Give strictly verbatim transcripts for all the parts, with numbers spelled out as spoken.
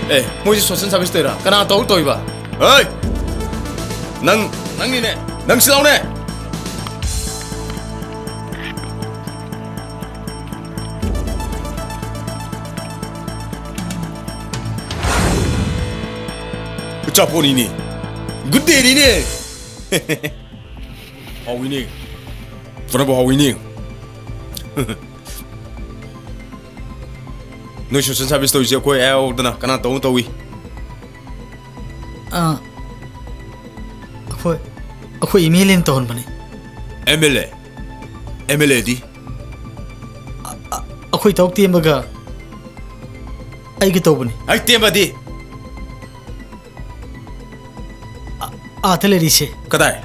ꯑꯦ, ꯃꯣꯏꯁꯦ social service ꯇꯧꯔꯤꯔꯥ? ꯀꯅꯥ ꯇꯧ ꯇꯧꯔꯤꯕ? ꯍꯩ! ꯅꯪ, ꯅꯪꯅꯤꯅꯦ! ꯅꯪ ꯁꯤ ꯂꯥꯎꯅꯦ! ꯑꯆꯥꯄꯣꯠꯅꯤꯅꯦ! Good dayꯅꯤꯅꯦ! ꯍꯥꯎꯏꯅꯦ! ꯐꯅꯕ ꯍꯥꯎꯏꯅꯦ! ꯅꯣꯏ social service ꯇꯧꯔꯤꯁꯦ ꯑꯩꯈꯣꯏ ꯑꯌꯥ ꯌꯥꯎꯗꯅ ꯀꯅꯥ ꯇꯧꯅ ꯇꯧꯏ? ꯑꯥ, ꯑꯩꯈꯣꯏ, ꯑꯩꯈꯣꯏ MLAꯅ ꯇꯧꯍꯟꯕꯅꯤ꯫ MLA? MLAꯗꯤ? ꯑ-, ꯑ-, ꯑꯩꯈꯣꯏ ꯊꯕꯛ ꯇꯦꯝꯕꯒ ꯑꯩꯒ ꯇꯧꯕꯅꯤ꯫ ꯑꯩ ꯇꯦꯝꯕꯗꯤ? ꯑ-, ꯑꯥꯗ ꯂꯩꯔꯤꯁꯦ꯫ ꯀꯗꯥꯏ?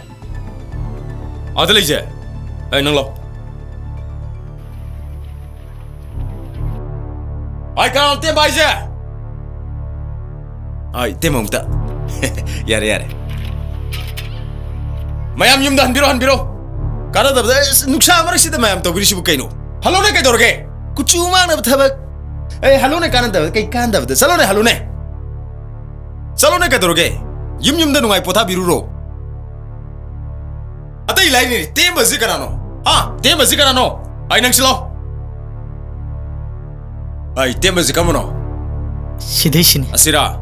ꯑꯥꯗ ꯂꯩꯁꯦ? ꯑꯩ ꯅꯪ ꯂꯥꯎ꯫ ꯑꯩ ꯀꯅꯥꯅꯣ ꯇꯦꯝꯕ ꯍꯥꯏꯁꯦ? ꯑꯩ ꯇꯦꯝꯕ ꯑꯃꯨꯛꯇ꯫ ꯌꯥꯔꯦ, ꯌꯥꯔꯦ꯫ ꯃꯌꯥꯝ ꯌꯨꯝꯗ ꯍꯟꯕꯤꯔꯣ, ꯍꯟꯕꯤꯔꯣ꯫ ꯀꯥꯟꯅꯗꯕꯗ, ꯑꯁ, ꯅꯨꯡꯁꯥ ꯃꯔꯛꯁꯤꯗ ꯃꯌꯥꯝ ꯇꯧꯕꯤꯔꯤꯁꯤꯕꯨ ꯀꯩꯅꯣ? ꯍꯜꯂꯣꯅꯦ, ꯀꯩꯗꯧꯔꯒꯦ? ꯀꯨꯆꯨ ꯃꯥꯡꯅꯕ ꯊꯕꯛ꯫ ꯑꯦ, ꯍꯜꯂꯣꯅꯦ, ꯀꯥꯟꯅꯗꯕ, ꯀꯩ ꯀꯥꯟꯗꯕꯗ? ꯆꯠꯂꯣꯅꯦ, ꯍꯜꯂꯣꯅꯦ꯫ ꯆꯠꯂꯣꯅꯦ, ꯀꯩꯗꯧꯔꯒꯦ? ꯌꯨꯝ ꯌꯨꯝꯗ ꯅꯨꯡꯉꯥꯏ ꯄꯣꯊꯥꯕꯤꯔꯨꯔꯣ꯫ ꯑꯇꯩ ꯂꯥꯏꯔꯤꯅꯦ, ꯇꯦꯝꯕꯁꯤ ꯀꯅꯥꯅꯣ? ꯍꯥ? ꯇꯦꯝꯕꯁꯤ ꯀꯅꯥꯅꯣ? ꯑꯩ ꯅꯪꯁꯤ ꯂꯥꯎ꯫ ꯑꯩ ꯇꯦꯝꯕꯁꯤ ꯀꯔꯝꯕꯅꯣ? ꯁꯤꯗꯩꯁꯤꯅꯤ꯫ ꯑꯁꯤꯔꯥ?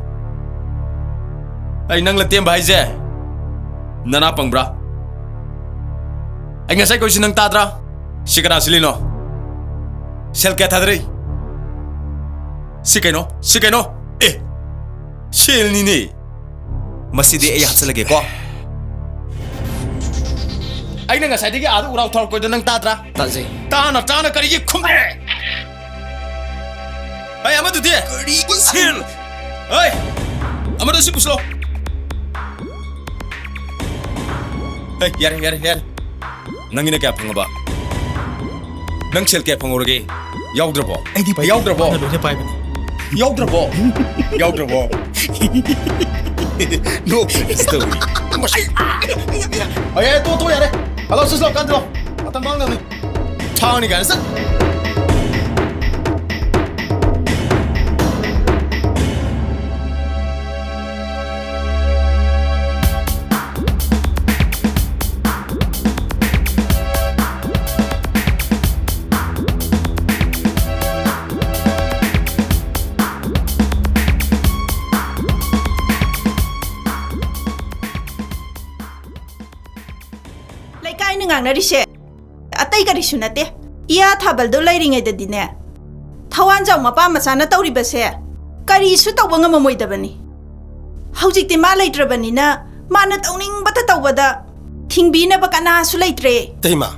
ꯑꯩ ꯅꯪꯂ ꯇꯦꯝꯕ ꯍꯥꯏꯁꯦ? ꯅꯅꯥ ꯄꯪꯕ꯭ꯔꯥ? ꯑꯩ ꯉꯁꯥꯏ ꯀꯧꯏꯁꯤ ꯅꯪ ꯇꯥꯗ꯭ꯔꯥ? ꯁꯤ ꯀꯅꯥ ꯁꯤꯜꯂꯤꯅꯣ? ꯁꯦꯜ ꯀꯌꯥ ꯊꯥꯗꯔꯛꯏ? ꯁꯤ ꯀꯩꯅꯣ? ꯁꯤ ꯀꯩꯅꯣ? ꯑꯦ! ꯁꯦꯜꯅꯤꯅꯦ! ꯃꯁꯤꯗꯤ ꯑꯩ ꯍꯥꯞꯆꯜꯂꯒꯦꯀꯣ꯫ ꯑꯩꯅ ꯉꯁꯥꯏꯗꯒꯤ ꯑꯥꯗ ꯎꯔꯥꯎ ꯊꯧꯔꯛꯄꯗꯣ ꯅꯪ ꯇꯥꯗ꯭ꯔꯥ? ꯇꯥꯖꯩ꯫ ꯇꯥꯅ ꯇꯥꯅ ꯀꯔꯤꯒꯤ ꯈꯨꯝꯗ꯭ꯔꯦ? ꯑꯩ ꯑꯃꯗꯨꯗꯤ? ꯀꯔꯤ? ꯁꯤꯜ! ꯍꯩ! ꯑꯃꯗꯣ ꯁꯤ ꯄꯨꯁꯤꯜꯂꯣ꯫ ꯍꯩ, ꯌꯥꯔꯦ, ꯌꯥꯔꯦ, ꯌꯥꯔꯦ꯫ ꯅꯪꯒꯤꯅ ꯀꯌꯥ ꯐꯪꯉꯕ? ꯅꯪ ꯁꯦꯜ ꯀꯌꯥ ꯐꯪꯍꯧꯔꯒꯦ? ꯌꯥꯎꯗ꯭ꯔꯕꯣ? ꯑꯩꯗꯤ ꯄꯥꯏ-, ꯌꯥꯎꯗ꯭ꯔꯕꯣ? ꯑꯩꯅ ꯂꯣꯏꯅ ꯄꯥꯏꯕꯅꯤ꯫ ꯌꯥꯎꯗ꯭ꯔꯕꯣ? ꯌꯥꯎꯗ꯭ꯔꯕꯣ? ꯅꯣꯛ ꯏꯁ ꯇꯧꯔꯤ꯫ ꯑꯦ, ꯇꯣ, ꯇꯣ, ꯌꯥꯔꯦ꯫ ꯍꯜꯂꯣ, ꯁꯤꯁ, ꯂꯥꯎ, ꯀꯥꯟꯗ ꯂꯥꯎ꯫ ꯃꯇꯝ ꯃꯥꯡꯅꯕꯅꯤ꯫ ꯊꯥꯡꯅꯤ ꯀꯥꯏꯅ ꯆꯠ꯫ ꯉꯥꯡꯅꯔꯤꯁꯦ ꯑꯇꯩ ꯀꯔꯤꯁꯨ ꯅꯠꯇꯦ꯫ ꯏꯌꯥ ꯊꯥꯕꯜꯗꯣ ꯂꯩꯔꯤꯉꯩꯗꯗꯤꯅꯦ, ꯊꯋꯥꯟꯖꯥꯎ ꯃꯄꯥ ꯃꯆꯥꯅ ꯇꯧꯔꯤꯕꯁꯦ ꯀꯔꯤꯁꯨ ꯇꯧꯕ ꯉꯝꯃꯝꯃꯣꯏꯗꯕꯅꯤ꯫ ꯍꯧꯖꯤꯛꯇꯤ ꯃꯥ ꯂꯩꯇ꯭ꯔꯕꯅꯤꯅ, ꯃꯥꯅ ꯇꯧꯅꯤꯡꯕꯇ ꯇꯧꯕꯗ ꯊꯤꯡꯕꯤꯅꯕ ꯀꯅꯥꯁꯨ ꯂꯩꯇ꯭ꯔꯦ꯫ ꯏꯇꯩꯃ,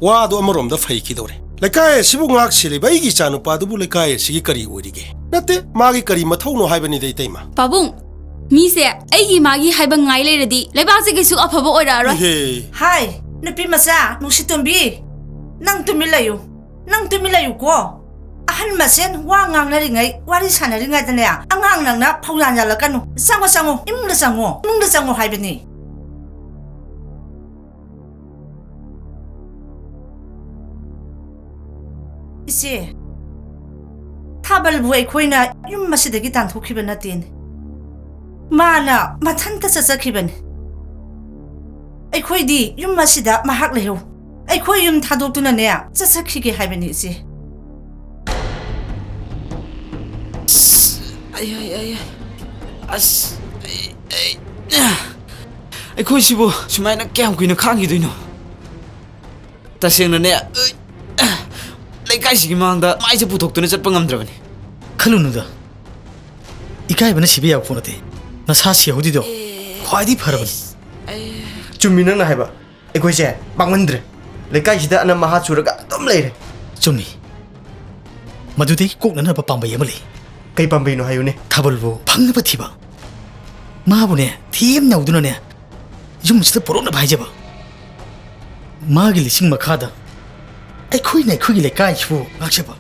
ꯋꯥꯗꯨ ꯑꯃꯔꯣꯝꯗ ꯐꯩꯈꯤꯗꯧꯔꯦ꯫ ꯂꯩꯀꯥꯏ ꯑꯁꯤꯕꯨ ꯉꯥꯛ ꯁꯦꯜꯂꯤꯕ ꯑꯩꯒꯤ ꯏꯆꯥꯅꯨꯄꯥꯗꯨꯕꯨ ꯂꯩꯀꯥꯏ ꯑꯁꯤꯒꯤ ꯀꯔꯤ ꯑꯣꯏꯔꯤꯒꯦ? ꯅꯠꯇꯦ, ꯃꯥꯒꯤ ꯀꯔꯤ ꯃꯊꯧꯅꯣ ꯍꯥꯏꯕꯅꯤꯗ, ꯏꯇꯩꯃ꯫ ꯄꯥꯕꯨꯡ, ꯃꯤꯁꯦ ꯑꯩꯒꯤ ꯃꯥꯒꯤ ꯍꯥꯏꯕ ꯉꯥꯏ ꯂꯩꯔꯗꯤ ꯂꯩꯕꯥꯛꯁꯦ ꯀꯩꯁꯨ ꯑꯐꯕ ꯑꯣꯏꯔꯛꯑꯔꯣꯏ꯫ ꯏꯍꯦ꯫ ꯍꯥꯏ, ꯅꯨꯄꯤ ꯃꯆꯥ, ꯅꯨꯡꯁꯤꯇꯣꯝꯕꯤ, ꯅꯪ ꯇꯨꯃꯤꯟ ꯂꯩꯌꯨ꯫ ꯅꯪ ꯇꯨꯃꯤꯟ ꯂꯩꯌꯨꯀꯣ꯫ ꯑꯍꯟ ꯃꯁꯦꯟ ꯋꯥ ꯉꯥꯡꯅꯔꯤꯉꯩ, ꯋꯥꯔꯤ ꯁꯥꯟꯅꯔꯤꯉꯩꯗꯅꯦ, ꯑꯉꯥꯡ ꯅꯪꯅ ꯐꯧꯌꯥꯟ ꯌꯥꯜꯂꯛꯀꯅꯨ꯫ ꯆꯪꯉꯣ, ꯆꯪꯉꯣ, ꯏꯃꯨꯡꯗ ꯆꯪꯉꯣ, ꯏꯃꯨꯡꯗ ꯆꯪꯉꯣ ꯍꯥꯏꯕꯅꯤ꯫ ꯏꯆꯦ, ꯊꯥꯕꯜꯕꯨ ꯑꯩꯈꯣꯏꯅ ꯌꯨꯝ ꯑꯁꯤꯗꯒꯤ ꯇꯥꯟꯊꯣꯛꯈꯤꯕ ꯅꯠꯇꯦꯅꯦ꯫ ꯃꯥꯅ ꯃꯊꯟꯇ ꯆꯠꯆꯈꯤꯕꯅꯤ꯫ ꯑꯩꯈꯣꯏꯗꯤ ꯌꯨꯝ ꯑꯁꯤꯗ ꯃꯍꯥꯛ ꯂꯩꯍꯧ꯫ ꯑꯩꯈꯣꯏ ꯌꯨꯝ ꯊꯥꯗꯣꯛꯇꯨꯅꯅꯦ ꯆꯠꯆꯈꯤꯒꯦ ꯍꯥꯏꯕꯅꯤ, ꯏꯆꯦ꯫ ꯑꯩ, ꯑꯩ, ꯑꯩ, ꯑꯁ, ꯑꯩ, ꯑꯩ, ꯑꯩꯈꯣꯏꯁꯤꯕꯨ ꯁꯨꯃꯥꯏꯅ ꯀꯌꯥꯝ ꯀꯨꯏꯅ ꯈꯥꯡꯈꯤꯗꯣꯏꯅꯣ? ꯇꯁꯦꯡꯅꯅꯦ, ꯂꯩꯀꯥꯏꯁꯤꯒꯤ ꯃꯥꯡꯗ ꯃꯥꯏꯁꯦ ꯄꯨꯊꯣꯛꯇꯨꯅ ꯆꯠꯄ ꯉꯝꯗ꯭ꯔꯕꯅꯤ꯫ ꯈꯜꯂꯨꯅꯨꯗ, ꯏꯀꯥꯏꯕꯅ ꯁꯤꯕ ꯌꯥꯕ ꯄꯣꯠ ꯅꯠꯇꯦ꯫ ꯅꯁꯥ ꯁꯤꯍꯧꯗ꯭ꯔꯤꯗꯣ ꯈ꯭ꯋꯥꯏꯗꯒꯤ ꯐꯔꯕꯅꯤ꯫ ꯆꯨꯝꯃꯤ ꯅꯪꯅ ꯍꯥꯏꯕ꯫ ꯑꯩꯈꯣꯏꯁꯦ ꯃꯥꯡꯍꯟꯗ꯭ꯔꯦ꯫ ꯂꯩꯀꯥꯏꯁꯤꯗ ꯑꯅꯝ ꯑꯍꯥ ꯆꯨꯔꯒ ꯑꯗꯨꯝ ꯂꯩꯔꯦ꯫ ꯆꯨꯝꯃꯤ꯫ ꯃꯗꯨꯗꯒꯤ ꯀꯣꯛꯅꯅꯕ ꯄꯥꯝꯕꯩ ꯑꯃ ꯂꯩ꯫ ꯀꯩ ꯄꯥꯝꯕꯩꯅꯣ ꯍꯥꯏꯌꯨꯅꯦ? ꯊꯥꯕꯜꯕꯨ ꯐꯪꯅꯕ ꯊꯤꯕ꯫ ꯃꯥꯕꯨꯅꯦ, ꯊꯦꯝ ꯅꯧꯗꯨꯅꯅꯦ, ꯌꯨꯝꯁꯤꯗ ꯄꯨꯔꯛꯅꯕ ꯍꯥꯏꯖꯕ꯫ ꯃꯥꯒꯤ ꯂꯤꯁꯤꯡ ꯃꯈꯥꯗ ꯑꯩꯈꯣꯏꯅ ꯑꯩꯈꯣꯏꯒꯤ ꯂꯩꯀꯥꯏꯁꯤꯕꯨ ꯉꯥꯛꯆꯕ꯫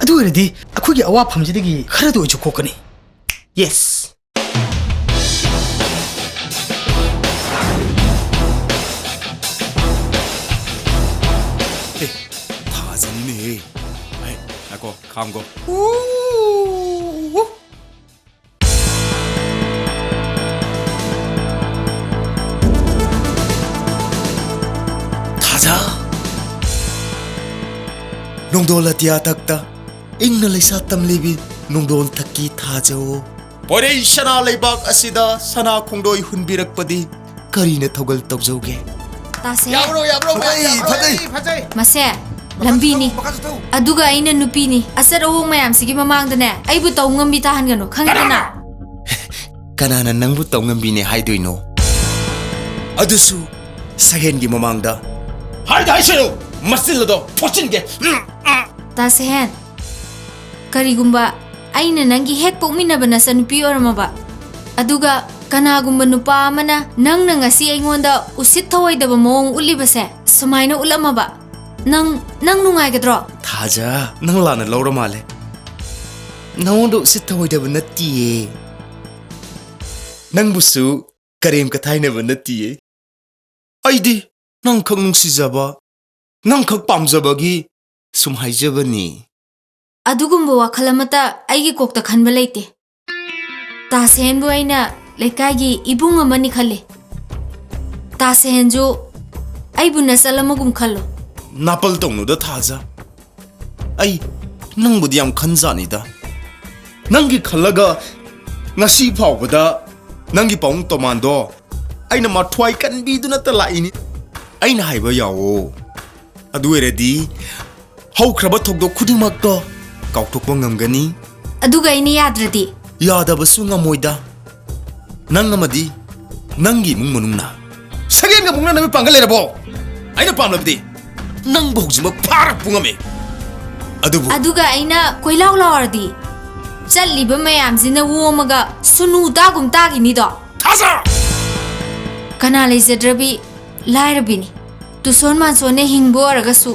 ꯑꯗꯨ ꯑꯣꯏꯔꯗꯤ ꯑꯩꯈꯣꯏꯒꯤ ꯑꯋꯥꯐꯝꯁꯤꯗꯒꯤ ꯈꯔꯗ ꯑꯣꯏꯁꯨ ꯀꯣꯛꯀꯅꯤ꯫ ꯌꯦꯁ꯫ ꯑꯦ, ꯊꯥꯖꯅꯤꯅꯦꯍꯦ꯫ ꯑꯦ, ꯉꯥꯏꯈꯣ, ꯈꯥꯝꯒꯣ꯫ ꯎ, ꯎ꯫ ꯊꯥꯖ꯫ ꯅꯣꯡꯗꯣꯜ ꯑꯇꯤꯌꯥ ꯊꯛꯇ ꯏꯪꯅ ꯂꯩꯁꯥ ꯇꯝꯂꯤꯕꯤ ꯅꯣꯡꯗꯣꯜ ꯊꯛꯀꯤ ꯊꯥꯖꯑꯣ꯫ ꯄꯣꯏꯔꯩ ꯁꯅꯥ ꯂꯩꯕꯥꯛ ꯑꯁꯤꯗ ꯁꯅꯥ ꯈꯣꯡꯗꯣꯏ ꯍꯨꯟꯕꯤꯔꯛꯄꯗꯤ ꯀꯔꯤꯅ ꯊꯧꯒꯜ ꯇꯧꯖꯧꯒꯦ? ꯇꯥꯁꯦ꯫ ꯌꯥꯕ꯭ꯔꯣ, ꯌꯥꯕ꯭ꯔꯣ, ꯐꯖꯩ, ꯌꯥꯕ꯭ꯔꯣ? ꯐꯖꯩ꯫ ꯐꯖꯩ꯫ ꯃꯁꯦ, ꯃꯈꯥꯁꯨ ꯂꯝꯕꯤꯅꯤ꯫ ꯊꯧ, ꯃꯈꯥꯁꯨ ꯊꯧ꯫ ꯑꯗꯨꯒ ꯑꯩꯅ ꯅꯨꯄꯤꯅꯤ꯫ ꯑꯆꯠ ꯑꯋꯣꯡ ꯃꯌꯥꯝꯁꯤꯒꯤ ꯃꯃꯥꯡꯗꯅꯦ, ꯑꯩꯕꯨ ꯇꯧ ꯉꯝꯕꯤ ꯇꯥꯍꯟꯒꯅꯨ, ꯈꯪꯉꯦꯗꯅ? ꯀꯅꯥꯅ ꯅꯪꯕꯨ ꯇꯧ ꯉꯝꯕꯤꯅꯦ ꯍꯥꯏꯗꯣꯏꯅꯣ? ꯑꯗꯨꯁꯨ ꯁꯍꯦꯟꯒꯤ ꯃꯃꯥꯡꯗ꯫ ꯍꯥꯏꯗ ꯍꯥꯏꯁꯅꯨ! ꯃꯆꯤꯜ ꯑꯗꯣ ꯐꯣꯠꯆꯤꯟꯒꯦ! ꯎꯝ, ꯎꯝ꯫ ꯇꯥ ꯁꯍꯦꯟ, ꯀꯔꯤꯒꯨꯝꯕ ꯑꯩꯅ ꯅꯪꯒꯤ ꯍꯦꯛ ꯄꯣꯛꯃꯤꯟꯅꯕ ꯅꯆꯟꯅꯨꯄꯤ ꯑꯣꯏꯔꯝꯃꯕ, ꯑꯗꯨꯒ ꯀꯅꯥꯒꯨꯝꯕ ꯅꯨꯄꯥ ꯑꯃꯅ ꯅꯪꯅ ꯉꯁꯤ ꯑꯩꯉꯣꯟꯗ ꯎꯁꯤꯠ ꯊꯑꯣꯏꯗꯕ ꯃꯑꯣꯡ ꯎꯠꯂꯤꯕꯁꯦ ꯁꯨꯃꯥꯏꯅ ꯎꯠꯂꯝꯃꯕ, ꯅꯪ, ꯅꯪ ꯅꯨꯡꯉꯥꯏꯒꯗ꯭ꯔꯣ? ꯊꯥꯖ, ꯅꯪ ꯂꯥꯟꯅ ꯂꯧꯔ ꯃꯥꯜꯂꯦ꯫ ꯅꯉꯣꯟꯗ ꯎꯁꯤꯠ ꯊꯑꯣꯏꯗꯕ ꯅꯠꯇꯤꯌꯦ꯫ ꯅꯪꯕꯨꯁꯨ ꯀꯔꯦꯝ ꯀꯊꯥꯏꯅꯕ ꯅꯠꯇꯤꯌꯦ꯫ ꯑꯩꯗꯤ ꯅꯪꯈꯛ ꯅꯨꯡꯁꯤꯖꯕ, ꯅꯪꯈꯛ ꯄꯥꯝꯖꯕꯒꯤ ꯁꯨꯝ ꯍꯥꯏꯖꯕꯅꯤ꯫ ꯑꯗꯨꯒꯨꯝꯕ ꯋꯥꯈꯜ ꯑꯃꯠꯇ ꯑꯩꯒꯤ ꯀꯣꯛꯇ ꯈꯟꯕ ꯂꯩꯇꯦ꯫ ꯇꯥꯁꯦꯟꯕꯨ ꯑꯩꯅ ꯂꯩꯀꯥꯏꯒꯤ ꯏꯕꯨꯡ ꯑꯃꯅꯤ ꯈꯜꯂꯤ꯫ ꯇꯥꯁꯦꯟꯁꯨ ꯑꯩꯕꯨ ꯅꯆꯜ ꯑꯃꯒꯨꯝ ꯈꯜꯂꯣ꯫ ꯅꯥꯄꯜ ꯇꯧꯅꯨꯗ ꯊꯥꯖ꯫ ꯑꯩ ꯅꯪꯕꯨꯗꯤ ꯌꯥꯝ ꯈꯟꯖꯥꯅꯤꯗ꯫ ꯅꯪꯒꯤ ꯈꯜꯂꯒ ꯉꯁꯤ ꯐꯥꯎꯕꯗ ꯅꯪꯒꯤ ꯄꯥꯎꯡ ꯇꯣꯃꯥꯟꯗꯣ ꯑꯩꯅ ꯃꯊ꯭ꯋꯥꯏ ꯀꯟꯕꯤꯗꯨꯅꯇ ꯂꯥꯛꯏꯅꯤ꯫ ꯑꯩꯅ ꯍꯥꯏꯕ ꯌꯥꯋꯣ꯫ ꯑꯗꯨ ꯑꯣꯏꯔꯗꯤ ꯍꯧꯈ꯭ꯔꯕ ꯊꯧꯗꯣꯛ ꯈꯨꯗꯤꯡꯃꯛꯇꯣ ꯀꯥꯎꯊꯣꯛꯄ ꯉꯝꯒꯅꯤ꯫ ꯑꯗꯨꯒ ꯑꯩꯅ ꯌꯥꯗ꯭ꯔꯗꯤ? ꯌꯥꯗꯕꯁꯨ ꯉꯝꯃꯣꯏꯗ꯫ ꯅꯪ ꯑꯃꯗꯤ ꯅꯪꯒꯤ ꯏꯃꯨꯡ ꯃꯅꯨꯡꯅ ꯁꯔꯦꯟꯒ ꯃꯨꯛꯅꯅꯕ ꯄꯥꯡꯒꯜ ꯂꯩꯔꯕꯣ? ꯑꯩꯅ ꯄꯥꯝꯂꯕꯗꯤ ꯅꯪꯕꯨ ꯍꯧꯖꯤꯛꯃꯛ ꯐꯥꯔ ꯄꯨꯉꯝꯃꯤ꯫ ꯑꯗꯨꯕꯨ ꯑꯗꯨꯒ ꯑꯩꯅ ꯀꯣꯏꯂꯥꯎ ꯂꯥꯎꯔꯗꯤ, ꯆꯠꯂꯤꯕ ꯃꯌꯥꯝꯁꯤꯅ ꯑꯣꯝꯃꯒ ꯁꯨꯅꯨ ꯇꯥꯒꯨꯝ ꯇꯥꯈꯤꯅꯤꯗꯣ꯫ ꯊꯥꯖ! ꯀꯅꯥ ꯂꯩꯖꯗ꯭ꯔꯕꯤ ꯂꯥꯏꯔꯕꯤꯅꯤ꯫ ꯇꯨꯁꯣꯟ ꯃꯥꯟꯁꯣꯟꯅ ꯍꯤꯡꯕ ꯑꯣꯏꯔꯒꯁꯨ,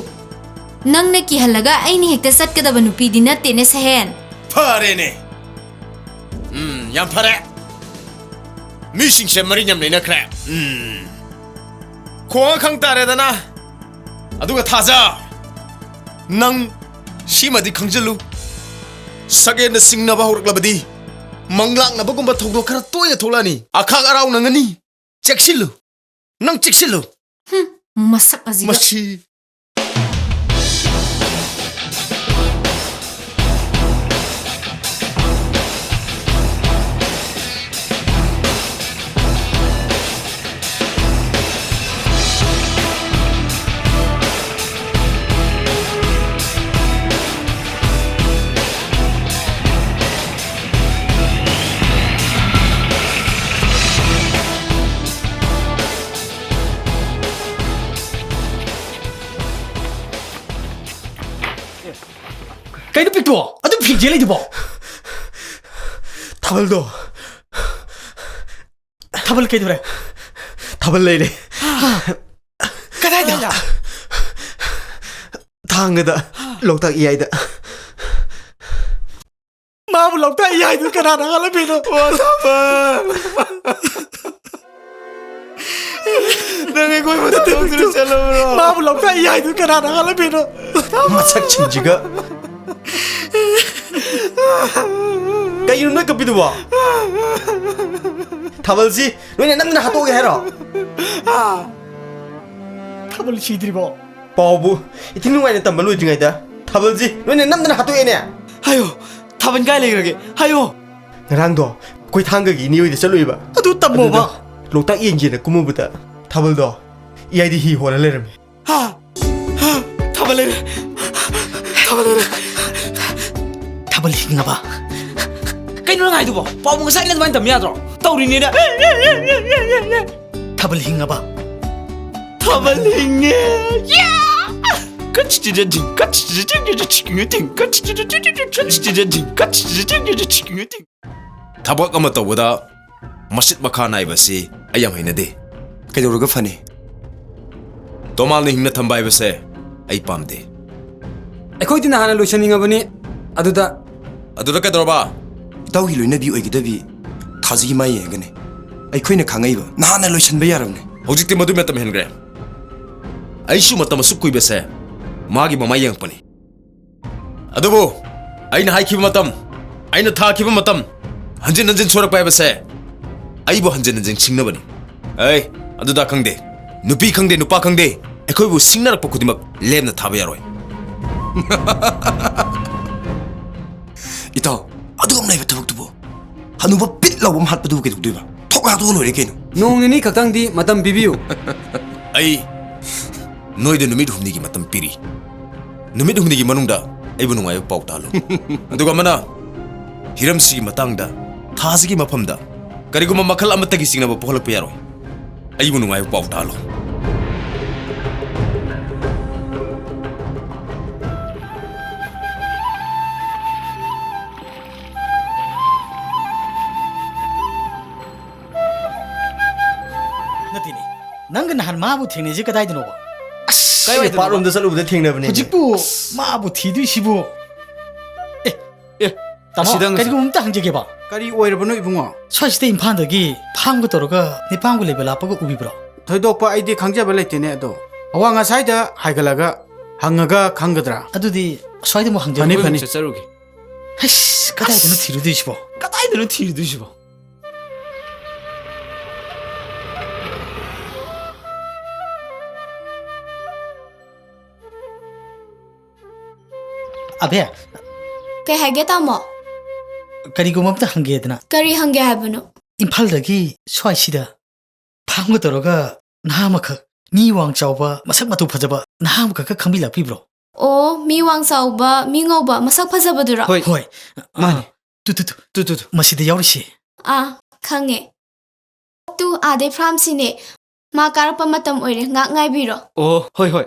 ꯅꯪꯅ ꯀꯤꯍꯜꯂꯒ ꯑꯩꯅ ꯍꯦꯛꯇ ꯆꯠꯀꯗꯕ ꯅꯨꯄꯤꯗꯤ ꯅꯠꯇꯦꯅꯦ, ꯁꯍꯦꯟ꯫ ꯐꯔꯦꯅꯦ꯫ ꯎꯝ, ꯌꯥꯝ ꯐꯔꯦ꯫ ꯃꯤꯁꯤꯡꯁꯦ ꯃꯔꯤ ꯌꯥꯝ ꯂꯩꯅꯈ꯭ꯔꯦ꯫ ꯎꯝ꯫ ꯈꯣꯡ ꯈꯪ ꯇꯥꯔꯦꯗꯅ꯫ ꯑꯗꯨꯒ ꯊꯥꯖ, ꯅꯪ ꯁꯤꯃꯗꯤ ꯈꯪꯖꯤꯜꯂꯨ꯫ ꯁꯒꯦꯟꯅ ꯆꯤꯡꯅꯕ ꯍꯧꯔꯛꯂꯕꯗꯤ ꯃꯪꯂꯥꯛꯅꯕꯒꯨꯝꯕ ꯊꯧꯗꯣꯛ ꯈꯔ ꯇꯣꯏꯅ ꯊꯣꯛꯂꯛꯑꯅꯤ꯫ ꯑꯈꯥꯛ ꯑꯔꯥꯎ ꯅꯪꯉꯅꯤ꯫ ꯆꯦꯛꯁꯤꯜꯂꯨ꯫ ꯅꯪ ꯆꯦꯛꯁꯤꯜꯂꯨ꯫ ꯍꯨꯝ, ꯃꯁꯛ ꯑꯁꯤꯒ꯫ ꯃꯁꯤ꯫ ꯅꯨꯄꯤꯗꯣ ꯑꯗꯨꯝ ꯐꯤꯡꯖꯦ ꯂꯩꯗꯨꯕꯣ? ꯊꯥꯕꯜꯗꯣ꯫ ꯊꯥꯕꯜ ꯀꯩꯗꯧꯔꯦ? ꯊꯥꯕꯜ ꯂꯩꯔꯦ꯫ ꯀꯗꯥꯏꯗ? ꯊꯥꯡꯒꯗ, ꯂꯣꯛꯇꯥꯛ ꯏꯌꯥꯏꯗ꯫ ꯃꯥꯕꯨ ꯂꯣꯛꯇꯥꯛ ꯏꯌꯥꯏꯗꯨ ꯀꯅꯥꯅ ꯍꯥꯠꯂꯝꯃꯤꯅꯣ? ꯑꯣ, ꯊꯥꯕꯜ! ꯅꯪ ꯑꯩꯈꯣꯏꯕꯨ ꯇꯧꯗꯨꯅ ꯆꯠꯂꯕ꯭ꯔꯣ? ꯃꯥꯕꯨ ꯂꯣꯛꯇꯥꯛ ꯏꯌꯥꯏꯗꯨ ꯀꯅꯥꯅ ꯍꯥꯠꯂꯝꯃꯤꯅꯣ? ꯃꯁꯛꯁꯤꯡꯁꯤꯒ꯫ ꯀꯩꯅꯣ ꯅꯣꯏ ꯀꯞꯄꯤꯗꯨꯕꯣ? ꯊꯥꯕꯜꯁꯤ ꯅꯣꯏꯅ ꯅꯝꯗꯅ ꯍꯥꯠꯇꯣꯛꯑꯒꯦ ꯍꯥꯏꯔꯣ? ꯊꯥꯕꯜ ꯁꯤꯗ꯭ꯔꯤꯕꯣ? ꯄꯥꯎꯕꯨ ꯏꯊꯤ ꯅꯨꯡꯉꯥꯏꯅ ꯇꯝꯕ ꯂꯣꯏꯗ꯭ꯔꯤꯉꯩꯗ ꯊꯥꯕꯜꯁꯤ ꯅꯣꯏꯅ ꯅꯝꯗꯅ ꯍꯥꯠꯇꯣꯛꯑꯦꯅꯦ꯫ ꯍꯥꯏꯌꯣ, ꯊꯥꯕꯜ ꯀꯥꯏ ꯂꯩꯈ꯭ꯔꯒꯦ? ꯍꯥꯏꯌꯣ꯫ ꯉꯔꯥꯡꯗꯣ ꯑꯩꯈꯣꯏ ꯊꯥꯡꯒꯒꯤ ꯏꯅꯦ ꯍꯣꯏꯗ ꯆꯠꯂꯨꯏꯕ꯫ ꯑꯗꯨ ꯇꯝꯃꯣꯕ꯫ ꯑꯗꯨꯗ ꯂꯣꯛꯇꯥꯛ ꯌꯦꯡꯒꯦꯅ ꯀꯨꯝꯃꯨꯕꯗ ꯊꯥꯕꯜꯗꯣ ꯏꯌꯥꯏꯗ ꯍꯤ ꯍꯣꯜꯂ ꯂꯩꯔꯝꯃꯦ꯫ ꯍꯥ? ꯍꯥ? ꯊꯥꯕꯜ ꯂꯩꯔꯦ꯫ ꯊꯥꯕꯜ ꯂꯩꯔꯦ꯫ ꯊꯥꯕꯜ ꯍꯤꯡꯉꯕ? ꯀꯩꯅꯣ ꯅꯪ ꯍꯥꯏꯗꯨꯕꯣ? ꯄꯥꯎꯕꯨ ꯉꯁꯥꯏꯅ ꯑꯗꯨꯃꯥꯏꯅ ꯇꯝ ꯌꯥꯗ꯭ꯔꯣ? ꯇꯧꯔꯤꯅꯦꯅ꯫ ꯊꯥꯕꯜ ꯍꯤꯡꯉꯕ? ꯊꯥꯕꯜ ꯍꯤꯡꯉꯦ꯫ ꯌꯥ! ꯊꯕꯛ ꯑꯃ ꯇꯧꯕꯗ ꯃꯁꯤꯠ ꯃꯈꯥ ꯅꯥꯏꯕ ꯑꯁꯤ ꯑꯩ ꯌꯥꯝ ꯍꯩꯅꯗꯦ꯫ ꯀꯩꯗꯧꯔꯒ ꯐꯅꯤ? ꯇꯣꯃꯥꯜꯅ ꯍꯤꯡꯅ ꯊꯝꯕ ꯍꯥꯏꯕꯁꯦ ꯑꯩ ꯄꯥꯝꯗꯦ꯫ ꯑꯩꯈꯣꯏꯗꯤ ꯅꯍꯥꯟꯅ ꯂꯣꯏꯁꯟꯅꯤꯡꯉꯕꯅꯤ꯫ ꯑꯗꯨꯗ ꯑꯗꯨꯗ ꯀꯩꯗꯧꯔꯕ? ꯏꯇꯥꯎꯒꯤ ꯂꯣꯏꯅꯕꯤ ꯑꯣꯏꯒꯗꯕꯤ ꯊꯥꯖꯒꯤ ꯃꯥ ꯌꯦꯡꯉꯒꯅꯦ꯫ ꯑꯩꯈꯣꯏꯅ ꯈꯪꯉꯛꯏꯕ ꯅꯍꯥꯟꯅ ꯂꯣꯏꯁꯟꯕ ꯌꯥꯔꯕꯅꯦ꯫ ꯍꯧꯖꯤꯛꯇꯤ ꯃꯗꯨ ꯃꯇꯝ ꯍꯦꯟꯈ꯭ꯔꯦ꯫ ꯑꯩꯁꯨ ꯃꯇꯝ ꯑꯁꯨꯛ ꯀꯨꯏꯕꯁꯦ ꯃꯥꯒꯤ ꯃꯃꯥꯏ ꯌꯦꯡꯉꯛꯄꯅꯤ꯫ ꯑꯗꯨꯕꯨ ꯑꯩꯅ ꯍꯥꯏꯈꯤꯕ ꯃꯇꯝ, ꯑꯩꯅ ꯊꯥꯈꯤꯕ ꯃꯇꯝ ꯍꯟꯖꯤꯟ ꯍꯟꯖꯤꯟ ꯁꯣꯏꯔꯛꯄ ꯍꯥꯏꯕꯁꯦ ꯑꯩꯕꯨ ꯍꯟꯖꯤꯟ ꯍꯟꯖꯤꯟ ꯁꯤꯡꯅꯕꯅꯤ꯫ ꯑꯩ ꯑꯗꯨꯗ ꯈꯪꯗꯦ, ꯅꯨꯄꯤ ꯈꯪꯗꯦ, ꯅꯨꯄꯥ ꯈꯪꯗꯦ, ꯑꯩꯈꯣꯏꯕꯨ ꯁꯤꯡꯅꯔꯛꯄ ꯈꯨꯗꯤꯡꯃꯛ ꯂꯦꯝꯅ ꯊꯥꯕ ꯌꯥꯔꯣꯏ꯫ ꯏꯇꯥꯎ, ꯑꯗꯨꯒꯨꯝ ꯂꯩꯕ ꯊꯕꯛꯇꯨꯕꯨ? ꯍꯅꯨꯕ ꯄꯤꯠ ꯂꯥꯎꯕ ꯑꯃ ꯍꯥꯠꯄꯗꯨꯕꯨ ꯀꯩꯗꯧꯗꯣꯏꯕ? ꯊꯣꯛ ꯍꯥꯠꯇꯣꯛꯑ ꯂꯣꯏꯔꯦ ꯀꯩꯅꯣ꯫ ꯅꯣꯡ ꯅꯤꯅꯤ ꯈꯛꯇꯪꯗꯤ ꯃꯇꯝ ꯄꯤꯕꯤꯌꯨ꯫ ꯑꯩ ꯅꯣꯏꯗ ꯅꯨꯃꯤꯠ ꯍꯨꯝꯅꯤꯒꯤ ꯃꯇꯝ ꯄꯤꯔꯤ꯫ ꯅꯨꯃꯤꯠ ꯍꯨꯝꯅꯤꯒꯤ ꯃꯅꯨꯡꯗ ꯑꯩꯕꯨ ꯅꯨꯡꯉꯥꯏꯕ ꯄꯥꯎ ꯇꯥꯍꯜꯂꯨ꯫ ꯑꯗꯨꯒ ꯑꯃꯅ, ꯍꯤꯔꯝꯁꯤꯒꯤ ꯃꯇꯥꯡꯗ, ꯊꯥꯁꯤꯒꯤ ꯃꯐꯝꯗ ꯀꯔꯤꯒꯨꯝꯕ ꯃꯈꯜ ꯑꯃꯠꯇꯒꯤ ꯆꯤꯡꯅꯕ ꯄꯣꯛꯍꯜꯂꯛꯄ ꯌꯥꯔꯣꯏ꯫ ꯑꯩꯕꯨ ꯅꯨꯡꯉꯥꯏꯕ ꯄꯥꯎ ꯇꯥꯍꯜꯂꯨ꯫ ꯇꯤꯅꯤ꯫ ꯅꯪꯒ ꯅꯍꯥꯟ ꯃꯥꯕꯨ ꯊꯦꯡꯅꯩꯁꯦ ꯀꯗꯥꯏꯗꯅꯣꯕ? ꯑꯁ, ꯀꯥꯏꯋꯥꯏꯗꯅꯣꯕ? ꯄꯥꯠꯂꯣꯝꯗ ꯆꯠꯂꯨꯕꯗ ꯊꯦꯡꯅꯕꯅꯤꯅꯦ꯫ ꯍꯧꯖꯤꯛꯄꯨ ꯃꯥꯕꯨ ꯊꯤꯗꯣꯏꯁꯤꯕꯨ? ꯑꯦ, ꯑꯦ, ꯇꯥꯃꯣ, ꯑꯁꯤꯗ ꯍꯪꯉꯁꯤ꯫ ꯀꯔꯤꯒꯨꯝꯕ ꯑꯝꯇ ꯍꯪꯖꯒꯦꯕ꯫ ꯀꯔꯤ ꯑꯣꯏꯔꯕꯅꯣ ꯏꯕꯨꯡꯉꯣ? ꯁ꯭ꯋꯥꯏꯁꯤꯗ ꯏꯝꯐꯥꯜꯗꯒꯤ ꯐꯥꯝꯒ ꯇꯧꯔꯒ ꯅꯤꯄꯥꯝꯒ ꯂꯩꯕ ꯂꯥꯞꯄꯒ ꯎꯕꯤꯕ꯭ꯔꯣ? ꯊꯣꯏꯗꯣꯛꯄ ꯑꯩꯗꯤ ꯈꯪꯖꯕ ꯂꯩꯇꯦꯅꯦ ꯑꯗꯣ꯫ ꯑꯋꯥꯡ ꯑꯁꯥꯏꯗ ꯍꯥꯏꯒꯠꯂꯒ ꯍꯪꯉꯒ ꯈꯪꯒꯗ꯭ꯔꯥ? ꯑꯗꯨꯗꯤ ꯑꯁ꯭ꯋꯥꯏꯗ ꯑꯃꯨꯛ ꯍꯪꯖꯔꯒꯦ꯫ ꯐꯅꯤ, ꯐꯅꯤ꯫ ꯆꯠꯆꯔꯨꯒꯦ꯫ ꯍꯩꯁ, ꯀꯗꯥꯏꯗꯅꯣ ꯑꯁ! ꯊꯤꯔꯨꯗꯣꯏꯁꯤꯕꯣ? ꯀꯗꯥꯏꯗꯅꯣ ꯊꯤꯔꯨꯗꯣꯏꯁꯤꯕꯣ? ꯑꯕꯦ꯫ ꯀꯩ ꯍꯥꯏꯒꯦ, ꯇꯥꯃꯣ? ꯀꯔꯤꯒꯨꯝꯕ ꯑꯝꯇ ꯍꯪꯒꯦꯗꯅ꯫ ꯀꯔꯤ ꯍꯪꯒꯦ ꯍꯥꯏꯕꯅꯣ? ꯏꯝꯐꯥꯜꯗꯒꯤ ꯁ꯭ꯋꯥꯏꯁꯤꯗ ꯐꯥꯝꯒ ꯇꯧꯔꯒ ꯅꯍꯥ ꯑꯃꯈꯛ, ꯃꯤ ꯋꯥꯡ ꯆꯥꯎꯕ, ꯃꯁꯛ ꯃꯇꯧ ꯐꯖꯕ ꯅꯍꯥ ꯑꯃꯈꯛꯀ ꯈꯪꯕꯤ ꯂꯥꯛꯄꯤꯕ꯭ꯔꯣ? ꯑꯣ, ꯃꯤ ꯋꯥꯡ ꯆꯥꯎꯕ, ꯃꯤ ꯉꯧꯕ, ꯃꯁꯛ ꯐꯖꯕꯗꯨꯔꯣ? ꯍꯣꯏ꯫ ꯍꯣꯏ꯫ ꯃꯥꯅꯤ꯫ ꯑꯥ, ꯇꯨ, ꯇꯨ, ꯇꯨ꯫ ꯇꯨ, ꯇꯨ, ꯇꯨ꯫ ꯃꯁꯤꯗ ꯌꯥꯎꯔꯤꯁꯤ꯫ ꯑꯥ, ꯈꯪꯉꯦ꯫ ꯇꯨ, ꯑꯥꯗꯩ ꯐꯥꯔꯝꯁꯤꯅꯦ꯫ ꯃꯥ ꯀꯥꯔꯛꯄ ꯃꯇꯝ ꯑꯣꯏꯔꯦ, ꯉꯥꯛ ꯉꯥꯏꯕꯤꯔꯣ꯫ ꯑꯣ, ꯍꯣꯏ, ꯍꯣꯏ꯫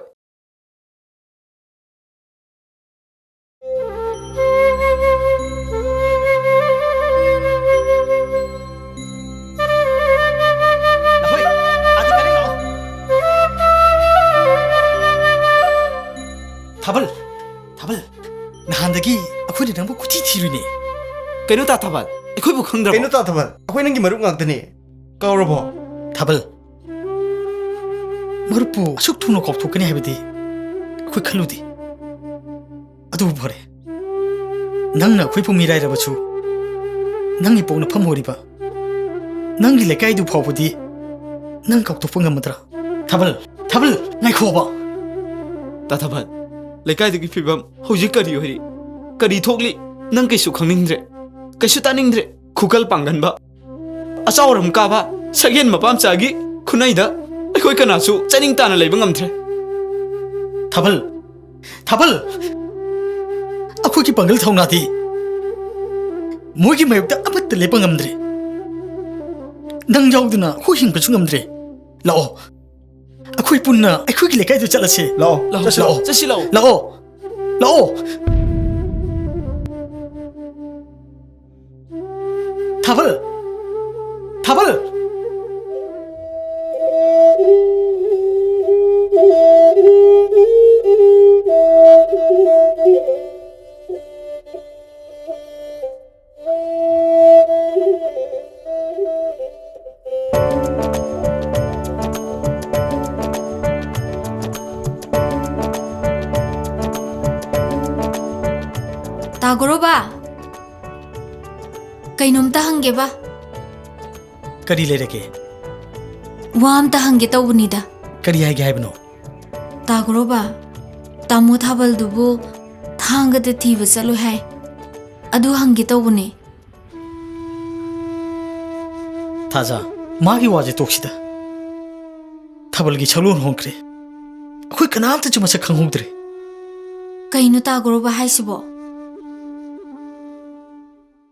ꯂꯥꯍꯣꯏ, ꯑꯥꯗ ꯀꯥꯔꯛ ꯂꯥꯛꯑꯣ꯫ ꯊꯥꯕꯜ, ꯊꯥꯕꯜ, ꯅꯍꯥꯟꯗꯒꯤ ꯑꯩꯈꯣꯏꯅ ꯅꯪꯕꯨ ꯀꯣꯏꯊꯤ ꯊꯤꯔꯨꯏꯅꯦ꯫ ꯀꯩꯅꯣ ꯇꯥ ꯊꯥꯕꯜ, ꯑꯩꯈꯣꯏꯕꯨ ꯈꯪꯗ꯭ꯔꯕꯣ? ꯀꯩꯅꯣ ꯇꯥ ꯊꯥꯕꯜ, ꯑꯩꯈꯣꯏ ꯅꯪꯒꯤ ꯃꯔꯨꯞ ꯉꯥꯛꯇꯅꯦ꯫ ꯀꯥꯎꯔꯕꯣ? ꯊꯥꯕꯜ, ꯃꯔꯨꯞꯄꯨ ꯑꯁꯨꯛ ꯊꯨꯅ ꯀꯥꯎꯊꯣꯛꯀꯅꯤ ꯍꯥꯏꯕꯗꯤ ꯑꯩꯈꯣꯏ ꯈꯜꯂꯨꯗꯦ꯫ ꯑꯗꯨꯕꯨ ꯐꯔꯦ, ꯅꯪꯅ ꯑꯩꯈꯣꯏꯕꯨ ꯃꯤꯔꯥꯏꯔꯕꯁꯨ, ꯅꯪꯒꯤ ꯄꯣꯛꯅꯐꯝ ꯑꯣꯏꯔꯤꯕ ꯅꯪꯒꯤ ꯂꯩꯀꯥꯏꯗꯨ ꯐꯥꯎꯕꯗꯤ ꯅꯪ ꯀꯥꯎꯊꯣꯛꯄ ꯉꯝꯃꯗ꯭ꯔꯥ? ꯊꯥꯕꯜ, ꯊꯥꯕꯜ, ꯉꯥꯏꯈꯣꯕ! ꯇꯥ ꯊꯥꯕꯜ, ꯂꯩꯀꯥꯏꯗꯨꯒꯤ ꯐꯤꯕꯝ ꯍꯧꯖꯤꯛ ꯀꯔꯤ ꯑꯣꯏꯔꯤ? ꯀꯔꯤ ꯊꯣꯛꯂꯤ? ꯅꯪ ꯀꯩꯁꯨ ꯈꯪꯅꯤꯡꯗ꯭ꯔꯦ, ꯀꯩꯁꯨ ꯇꯥꯅꯤꯡꯗ꯭ꯔꯦ꯫ ꯈꯨꯀꯜ ꯄꯥꯡꯒꯟꯕ, ꯑꯆꯥꯎ ꯑꯔꯝ ꯀꯥꯕ, ꯁꯛꯍꯦꯟ ꯃꯄꯥꯝꯆꯥꯒꯤ ꯈꯨꯠꯅꯩꯗ ꯑꯩꯈꯣꯏ ꯀꯅꯥꯁꯨ ꯆꯥꯅꯤꯡ ꯇꯥꯅ ꯂꯩꯕ ꯉꯝꯗ꯭ꯔꯦ꯫ ꯊꯥꯕꯜ, ꯊꯥꯕꯜ! ꯑꯩꯈꯣꯏꯒꯤ ꯄꯥꯡꯒꯜ ꯊꯧꯅꯥꯗꯤ ꯃꯣꯏꯒꯤ ꯃꯥꯌꯣꯛꯇ ꯑꯃꯠꯇ ꯂꯦꯞꯄ ꯉꯝꯗ꯭ꯔꯦ꯫ ꯅꯪ ꯌꯥꯎꯗꯅ ꯑꯩꯈꯣꯏ ꯍꯤꯡꯕꯁꯨ ꯉꯝꯗ꯭ꯔꯦ꯫ ꯂꯥꯛꯑꯣ, ꯑꯩꯈꯣꯏ ꯄꯨꯟꯅ ꯑꯩꯈꯣꯏꯒꯤ ꯂꯩꯀꯥꯏꯗꯨ ꯆꯠꯂꯁꯦ꯫ ꯂꯥꯛꯑꯣ, ꯂꯥꯛꯑꯣ, ꯆꯠꯁꯤ ꯂꯥꯛꯑꯣ, ꯂꯥꯛꯑꯣ꯫ ꯆꯠꯁꯤ ꯂꯥꯛꯑꯣ꯫ ꯂꯥꯛꯑꯣ, ꯂꯥꯛꯑꯣ꯫ ꯊꯥꯕꯜ! ꯊꯥꯕꯜ! ꯕꯥ, ꯀꯩꯅꯣꯝꯇ ꯍꯪꯒꯦꯕ꯫ ꯀꯔꯤ ꯂꯩꯔꯒꯦ? ꯋꯥ ꯑꯝꯇ ꯍꯪꯒꯦ ꯇꯧꯕꯅꯤꯗ꯫ ꯀꯔꯤ ꯍꯥꯏꯒꯦ ꯍꯥꯏꯕꯅꯣ? ꯇꯥꯒ꯭ꯔꯣꯕ, ꯇꯥꯃꯣ ꯊꯥꯕꯜꯗꯨꯕꯨ ꯊꯥꯡꯒꯗ ꯊꯤꯕ ꯆꯠꯂꯨꯏ ꯍꯥꯏ꯫ ꯑꯗꯨ ꯍꯪꯒꯦ ꯇꯧꯕꯅꯦ꯫ ꯊꯥꯖ, ꯃꯥꯒꯤ ꯋꯥꯁꯦ ꯇꯣꯛꯁꯤꯗ꯫ ꯊꯥꯕꯜꯒꯤ ꯁꯛꯂꯣꯟ ꯍꯣꯡꯈ꯭ꯔꯦ꯫ ꯑꯩꯈꯣꯏ ꯀꯅꯥꯝꯇꯁꯨ ꯃꯁꯛ ꯈꯪꯍꯧꯗ꯭ꯔꯦ꯫ ꯀꯩꯅꯣ ꯇꯥꯒ꯭ꯔꯣꯕ ꯍꯥꯏꯁꯤꯕꯣ?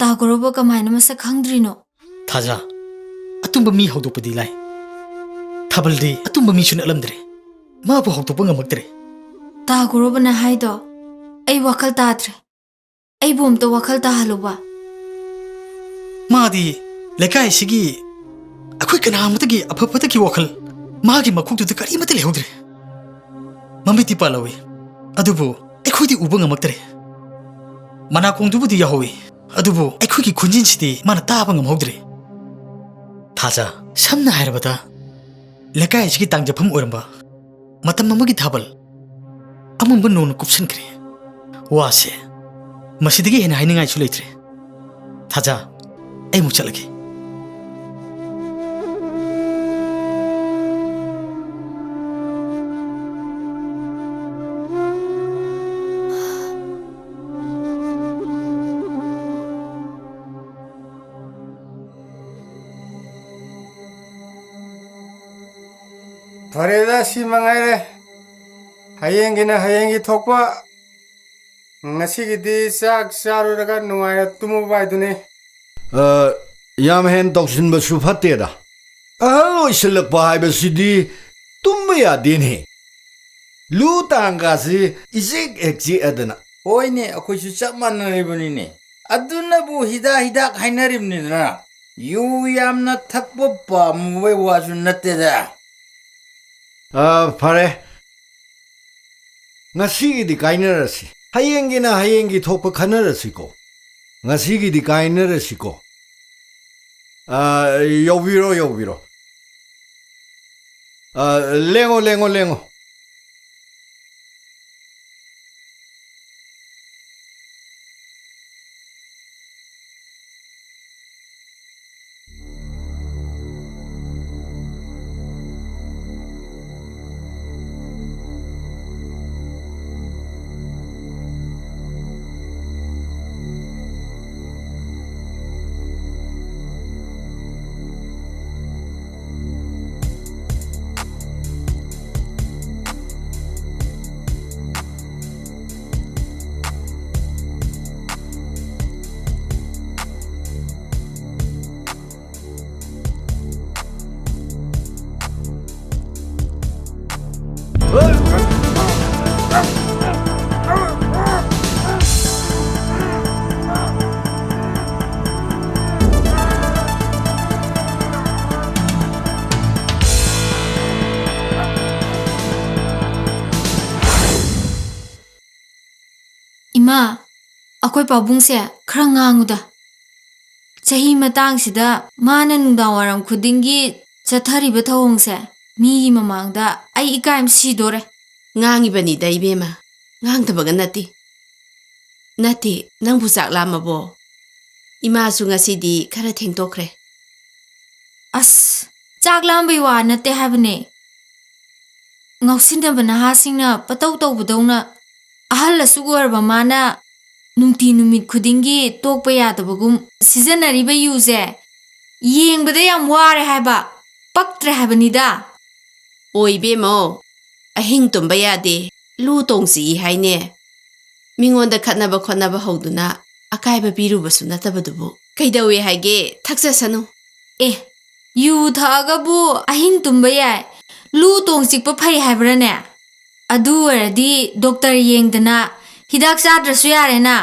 ꯇꯥꯒ꯭ꯔꯣꯕ ꯀꯃꯥꯏꯅ ꯃꯁꯛ ꯈꯪꯗ꯭ꯔꯤꯅꯣ? ꯊꯥꯖ, ꯑꯇꯨꯝꯕ ꯃꯤ ꯍꯧꯗꯣꯛꯄꯗꯤ ꯂꯥꯏ꯫ ꯊꯥꯕꯜꯗꯤ ꯑꯇꯨꯝꯕ ꯃꯤꯁꯨ ꯅꯠꯂꯝꯗ꯭ꯔꯦ꯫ ꯃꯥꯕꯨ ꯍꯧꯗꯣꯛꯄ ꯉꯝꯃꯛꯇ꯭ꯔꯦ꯫ ꯇꯥꯒ꯭ꯔꯣꯕꯅ ꯍꯥꯏꯗꯣ ꯑꯩ ꯋꯥꯈꯜ ꯇꯥꯗ꯭ꯔꯦ꯫ ꯑꯩꯕꯨ ꯑꯝꯇ ꯋꯥꯈꯜ ꯇꯥꯍꯜꯂꯨꯕ꯫ ꯃꯥꯗꯤ ꯂꯩꯀꯥꯏꯁꯤꯒꯤ ꯑꯩꯈꯣꯏ ꯀꯅꯥ ꯑꯃꯠꯇꯒꯤ ꯑꯐ ꯐꯠꯇꯒꯤ ꯋꯥꯈꯜ ꯃꯥꯒꯤ ꯃꯀꯣꯛꯇꯨꯗ ꯀꯔꯤꯃꯠꯇ ꯂꯩꯍꯧꯗ꯭ꯔꯦ꯫ ꯃꯃꯤꯠꯇꯤ ꯄꯥꯜꯍꯧꯋꯤ, ꯑꯗꯨꯕꯨ ꯑꯩꯈꯣꯏꯗꯤ ꯎꯕ ꯉꯝꯃꯛꯇ꯭ꯔꯦ꯫ ꯃꯅꯥꯀꯣꯡꯗꯨꯕꯨꯗꯤ ꯌꯥꯎꯍꯧꯋꯤ, ꯑꯗꯨꯕꯨ ꯑꯩꯈꯣꯏꯒꯤ ꯈꯣꯟꯖꯦꯜꯁꯤꯗꯤ ꯃꯥꯅ ꯇꯥꯕ ꯉꯝꯍꯧꯗ꯭ꯔꯦ꯫ ꯊꯥꯖ, ꯁꯝꯅ ꯍꯥꯏꯔꯕꯗ, ꯂꯩꯀꯥꯏ ꯑꯁꯤꯒꯤ ꯇꯥꯡꯖꯐꯝ ꯑꯣꯏꯔꯝꯕ ꯃꯇꯝ ꯑꯃꯒꯤ ꯊꯥꯕꯜ ꯑꯃꯝꯕ ꯅꯣꯡꯅ ꯀꯨꯞꯁꯟꯈ꯭ꯔꯦ꯫ ꯋꯥꯁꯦ ꯃꯁꯤꯗꯒꯤ ꯍꯦꯟꯅ ꯍꯥꯏꯅꯤꯡꯉꯥꯏꯁꯨ ꯂꯩꯇ꯭ꯔꯦ꯫ ꯊꯥꯖ, ꯑꯩ ꯑꯃꯨꯛ ꯆꯠꯂꯒꯦ꯫ ꯐꯔꯦꯗ, ꯁꯤ ꯃꯉꯥꯏꯔꯦ꯫ ꯍꯌꯦꯡꯒꯤꯅ ꯍꯌꯦꯡꯒꯤ ꯊꯣꯛꯄ꯫ ꯉꯁꯤꯒꯤꯗꯤ ꯆꯥꯛ ꯆꯥꯔꯨꯔꯒ ꯅꯨꯡꯉꯥꯏꯅ ꯇꯨꯝꯃꯨꯕ ꯍꯥꯏꯗꯨꯅꯤ꯫ ꯑ, ꯌꯥꯝ ꯍꯦꯟ ꯇꯧꯁꯤꯟꯕꯁꯨ ꯐꯠꯇꯦꯗ꯫ ꯑꯍꯜ ꯑꯣꯏꯁꯤꯜꯂꯛꯄ ꯍꯥꯏꯕꯁꯤꯗꯤ ꯇꯨꯝꯕ ꯌꯥꯗꯦꯅꯦ꯫ ꯂꯨ ꯇꯥꯡꯒꯥꯁꯤ ꯏꯆꯤꯛ ꯍꯦꯛ ꯆꯤꯛꯑꯗꯅ꯫ ꯍꯣꯏꯅꯦ, ꯑꯩꯈꯣꯏꯁꯨ ꯆꯞ ꯃꯥꯟꯅꯔꯤꯕꯅꯤꯅꯦ꯫ ꯑꯗꯨꯅꯕꯨ ꯍꯤꯗꯥꯛ ꯍꯤꯗꯥꯛ ꯍꯥꯏꯅꯔꯤꯕꯅꯤꯗꯅ꯫ ꯌꯨ ꯌꯥꯝꯅ ꯊꯛꯄ ꯄꯥꯝꯃꯨꯕꯩ ꯋꯥꯁꯨ ꯅꯠꯇꯦꯗ꯫ ꯑ, ꯐꯔꯦ꯫ ꯉꯁꯤꯒꯤꯗꯤ ꯀꯥꯏꯅꯔꯁꯤ꯫ ꯍꯌꯦꯡꯒꯤꯅ ꯍꯌꯦꯡꯒꯤ ꯊꯣꯛꯄ ꯈꯟꯅꯔꯁꯤꯀꯣ꯫ ꯉꯁꯤꯒꯤꯗꯤ ꯀꯥꯏꯅꯔꯁꯤꯀꯣ꯫ ꯑ, ꯌꯧꯕꯤꯔꯣ, ꯌꯧꯕꯤꯔꯣ꯫ ꯑ, ꯂꯦꯡꯉꯣ, ꯂꯦꯡꯉꯣ, ꯂꯦꯡꯉꯣ꯫ ꯃꯥ, ꯑꯩꯈꯣꯏ ꯄꯥꯕꯨꯡꯁꯦ ꯈꯔ ꯉꯥꯡꯉꯨꯗ꯫ ꯆꯍꯤ ꯃꯇꯥꯡꯁꯤꯗ ꯃꯥꯅ ꯅꯨꯡꯗꯥꯡ ꯋꯥꯏꯔꯝ ꯈꯨꯗꯤꯡꯒꯤ ꯆꯠꯊꯔꯤꯕ ꯊꯧꯑꯣꯡꯁꯦ ꯃꯤꯒꯤ ꯃꯃꯥꯡꯗ ꯑꯩ ꯏꯀꯥꯏ ꯑꯃ ꯁꯤꯗꯣꯔꯦ꯫ ꯉꯥꯡꯉꯤꯕꯅꯤꯗ, ꯏꯕꯦꯝꯃ꯫ ꯉꯥꯡꯗꯕꯒ ꯅꯠꯇꯦ꯫ ꯅꯠꯇꯦ, ꯅꯪꯕꯨ ꯆꯥꯛ ꯂꯥꯝꯃꯕꯣ? ꯏꯃꯥꯁꯨ ꯉꯁꯤꯗꯤ ꯈꯔ ꯊꯦꯡꯇꯣꯛꯈ꯭ꯔꯦ꯫ ꯑꯁ, ꯆꯥꯛ ꯂꯥꯝꯕꯩ ꯋꯥ ꯅꯠꯇꯦ ꯍꯥꯏꯕꯅꯦ꯫ ꯉꯥꯎꯁꯤꯟꯅꯕ ꯅꯍꯥꯁꯤꯡꯅ ꯄꯇꯧ ꯇꯧꯕꯗꯧꯅ ꯑꯍꯜ ꯑꯁꯨꯛ ꯑꯣꯏꯔꯕ ꯃꯥꯅ ꯅꯨꯡꯇꯤ ꯅꯨꯃꯤꯠ ꯈꯨꯗꯤꯡꯒꯤ ꯇꯣꯛꯄ ꯌꯥꯗꯕꯒꯨꯝ ꯁꯤꯖꯤꯟꯅꯔꯤꯕ ꯌꯨꯁꯦ ꯌꯦꯡꯕꯗ ꯌꯥꯝ ꯋꯥꯔꯦ ꯍꯥꯏꯕ, ꯄꯛꯇ꯭ꯔꯦ ꯍꯥꯏꯕꯅꯤꯗ꯫ ꯑꯣ ꯏꯕꯦꯝꯃꯧ, ꯑꯍꯤꯡ ꯇꯨꯝꯕ ꯌꯥꯗꯦ, ꯂꯨ ꯇꯣꯡ ꯆꯤꯛꯏ ꯍꯥꯏꯅꯦ꯫ ꯃꯤꯉꯣꯟꯗ ꯈꯠꯅꯕ ꯈꯣꯠꯅꯕ ꯍꯧꯗꯨꯅ ꯑꯀꯥꯏꯕ ꯄꯤꯔꯨꯕꯁꯨ ꯅꯠꯇꯕꯗꯨꯕꯨ꯫ ꯀꯩꯗꯧꯋꯦ ꯍꯥꯏꯒꯦ? ꯊꯛꯆꯁꯅꯨ꯫ ꯑꯦ, ꯌꯨ ꯊꯛꯑꯒꯕꯨ ꯑꯍꯤꯡ ꯇꯨꯝꯕ ꯌꯥꯏ, ꯂꯨ ꯇꯣꯡ ꯆꯤꯛꯄ ꯐꯩ ꯍꯥꯏꯕ꯭ꯔꯥꯅꯦ? ꯑꯗꯨ ꯑꯣꯏꯔꯗꯤ ꯗꯣꯛꯇꯔ ꯌꯦꯡꯗꯅ ꯍꯤꯗꯥꯛ ꯆꯥꯗ꯭ꯔꯁꯨ ꯌꯥꯔꯦꯅ꯫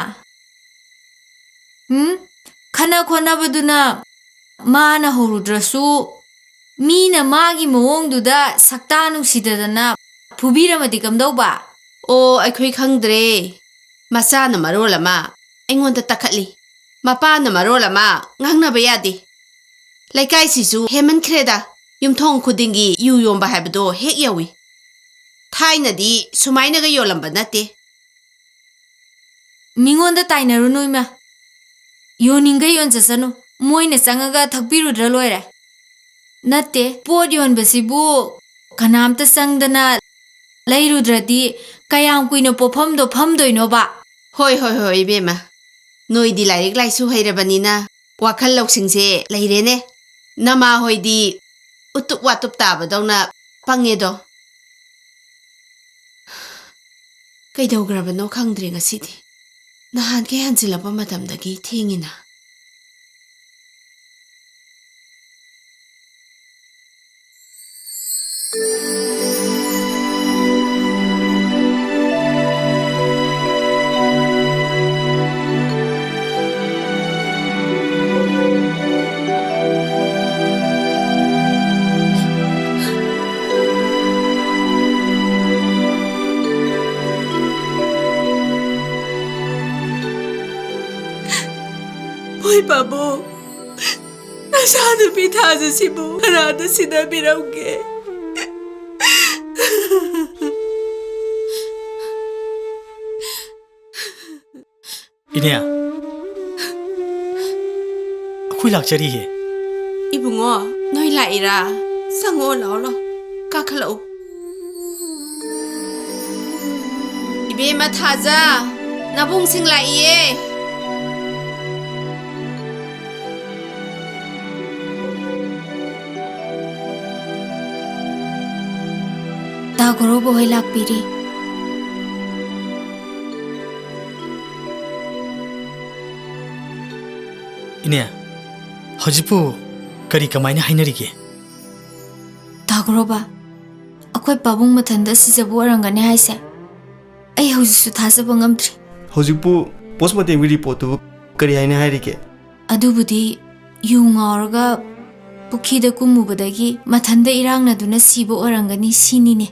ꯎꯝ? ꯈꯠꯅ ꯈꯣꯠꯅꯕꯗꯨꯅ ꯃꯥꯅ ꯍꯧꯔꯨꯗ꯭ꯔꯁꯨ, ꯃꯤꯅ ꯃꯥꯒꯤ ꯃꯑꯣꯡꯗꯨꯗ ꯁꯛꯇꯥ ꯅꯨꯡꯁꯤꯗꯗꯅ ꯐꯨꯕꯤꯔꯝꯃꯗꯤ ꯀꯝꯗꯧꯕ? ꯑꯣ, ꯑꯩꯈꯣꯏ ꯈꯪꯗ꯭ꯔꯦ꯫ ꯃꯆꯥꯅ ꯃꯔꯣꯜ ꯑꯃ ꯑꯩꯉꯣꯟꯗ ꯇꯛꯈꯠꯂꯤ, ꯃꯄꯥꯅ ꯃꯔꯣꯜ ꯑꯃ ꯉꯥꯡꯅꯕ ꯌꯥꯗꯦ꯫ ꯂꯩꯀꯥꯏꯁꯤꯁꯨ ꯍꯦꯟꯃꯟꯈ꯭ꯔꯦꯗ, ꯌꯨꯝꯊꯣꯡ ꯈꯨꯗꯤꯡꯒꯤ ꯌꯨ ꯌꯣꯟꯕ ꯍꯥꯏꯕꯗꯣ ꯍꯦꯛ ꯌꯧꯏ꯫ ꯊꯥꯏꯅꯗꯤ ꯁꯨꯃꯥꯏꯅꯒ ꯌꯣꯜꯂꯝꯕ ꯅꯠꯇꯦ꯫ ꯃꯤꯉꯣꯟꯗ ꯇꯥꯏꯅꯔꯨꯅꯨ ꯏꯃꯥ꯫ ꯌꯣꯟꯅꯤꯡꯈꯩ ꯌꯣꯟꯖꯁꯅꯨ, ꯃꯣꯏꯅ ꯆꯪꯉꯒ ꯊꯛꯄꯤꯔꯨꯗ꯭ꯔꯥ ꯂꯣꯏꯔꯦ꯫ ꯅꯠꯇꯦ, ꯄꯣꯠ ꯌꯣꯟꯕꯁꯤꯕꯨ ꯀꯅꯥꯝꯇ ꯆꯪꯗꯅ ꯂꯩꯔꯨꯗ꯭ꯔꯗꯤ ꯀꯌꯥꯝ ꯀꯨꯏꯅ ꯄꯣꯠꯐꯝꯗꯣ ꯐꯝꯗꯣꯏꯅꯣꯕ? ꯍꯣꯏ, ꯍꯣꯏ, ꯍꯣꯏ, ꯏꯕꯦꯝꯃ꯫ ꯅꯣꯏꯗꯤ ꯂꯥꯏꯔꯤꯛ ꯂꯥꯏꯁꯨ ꯍꯩꯔꯕꯅꯤꯅ ꯋꯥꯈꯜ ꯂꯧꯁꯤꯡꯁꯦ ꯂꯩꯔꯦꯅꯦ꯫ ꯅꯃꯥ ꯍꯣꯏꯗꯤ ꯎꯇꯨꯞ ꯋꯥꯇꯨꯞ ꯇꯥꯕꯗꯧꯅ ꯄꯪꯉꯦꯗꯣ꯫ ꯀꯩꯗꯧꯈ꯭ꯔꯕꯅꯣ ꯈꯪꯗ꯭ꯔꯦ ꯉꯁꯤꯗꯤ꯫ ꯅꯍꯥꯟꯈꯩ ꯍꯟꯖꯤꯜꯂꯛꯄ ꯃꯇꯝꯗꯒꯤ ꯊꯦꯡꯉꯤꯅ꯫ ꯏꯆꯥꯅꯨꯄꯤ ꯊꯥꯖꯁꯤꯕꯨ ꯀꯅꯥꯗ ꯁꯤꯟꯅꯕꯤꯔꯝꯒꯦ? ꯏꯅꯦ, ꯑꯩꯈꯣꯏ ꯂꯥꯛꯆꯔꯤꯌꯦ꯫ ꯏꯕꯨꯡꯉꯣ, ꯅꯣꯏ ꯂꯥꯛꯏꯔꯥ? ꯆꯪꯉꯛꯑꯣ, ꯂꯥꯛꯑꯣ, ꯂꯥꯛꯑꯣ꯫ ꯀꯥꯈꯠꯂꯛꯎ꯫ ꯏꯕꯦꯝꯃ ꯊꯥꯖ, ꯅꯕꯨꯡꯁꯤꯡ ꯂꯥꯛꯏꯌꯦ꯫ ꯇꯥ ꯒꯣꯔꯣꯕ ꯍꯣꯏ ꯂꯥꯛꯄꯤꯔꯦ꯫ ꯏꯅꯦ, ꯍꯧꯖꯤꯛꯄꯨ ꯀꯔꯤ ꯀꯃꯥꯏꯅ ꯍꯥꯏꯅꯔꯤꯒꯦ? ꯇꯥ ꯒꯣꯔꯣꯕ, ꯑꯩꯈꯣꯏ ꯄꯥꯕꯨꯡ ꯃꯊꯟꯇ ꯁꯤꯖꯕ ꯑꯣꯏꯔꯝꯒꯅꯤ ꯍꯥꯏꯁꯦ ꯑꯩ ꯍꯧꯖꯤꯛꯁꯨ ꯊꯥꯖꯕ ꯉꯝꯗ꯭ꯔꯤ꯫ ꯍꯧꯖꯤꯛꯄꯨ postmortemꯒꯤ reportꯇꯨꯕꯨ ꯀꯔꯤ ꯍꯥꯏꯅ ꯍꯥꯏꯔꯤꯒꯦ? ꯑꯗꯨꯕꯨꯗꯤ ꯌꯨ ꯉꯥꯎꯔꯒ ꯄꯨꯈ꯭ꯔꯤꯗ ꯀꯨꯝꯃꯨꯕꯗꯒꯤ ꯃꯊꯟꯇ ꯏꯔꯥꯡꯅꯗꯨꯅ ꯁꯤꯕ ꯑꯣꯏꯔꯝꯒꯅꯤ ꯁꯤꯅꯤꯅꯦ꯫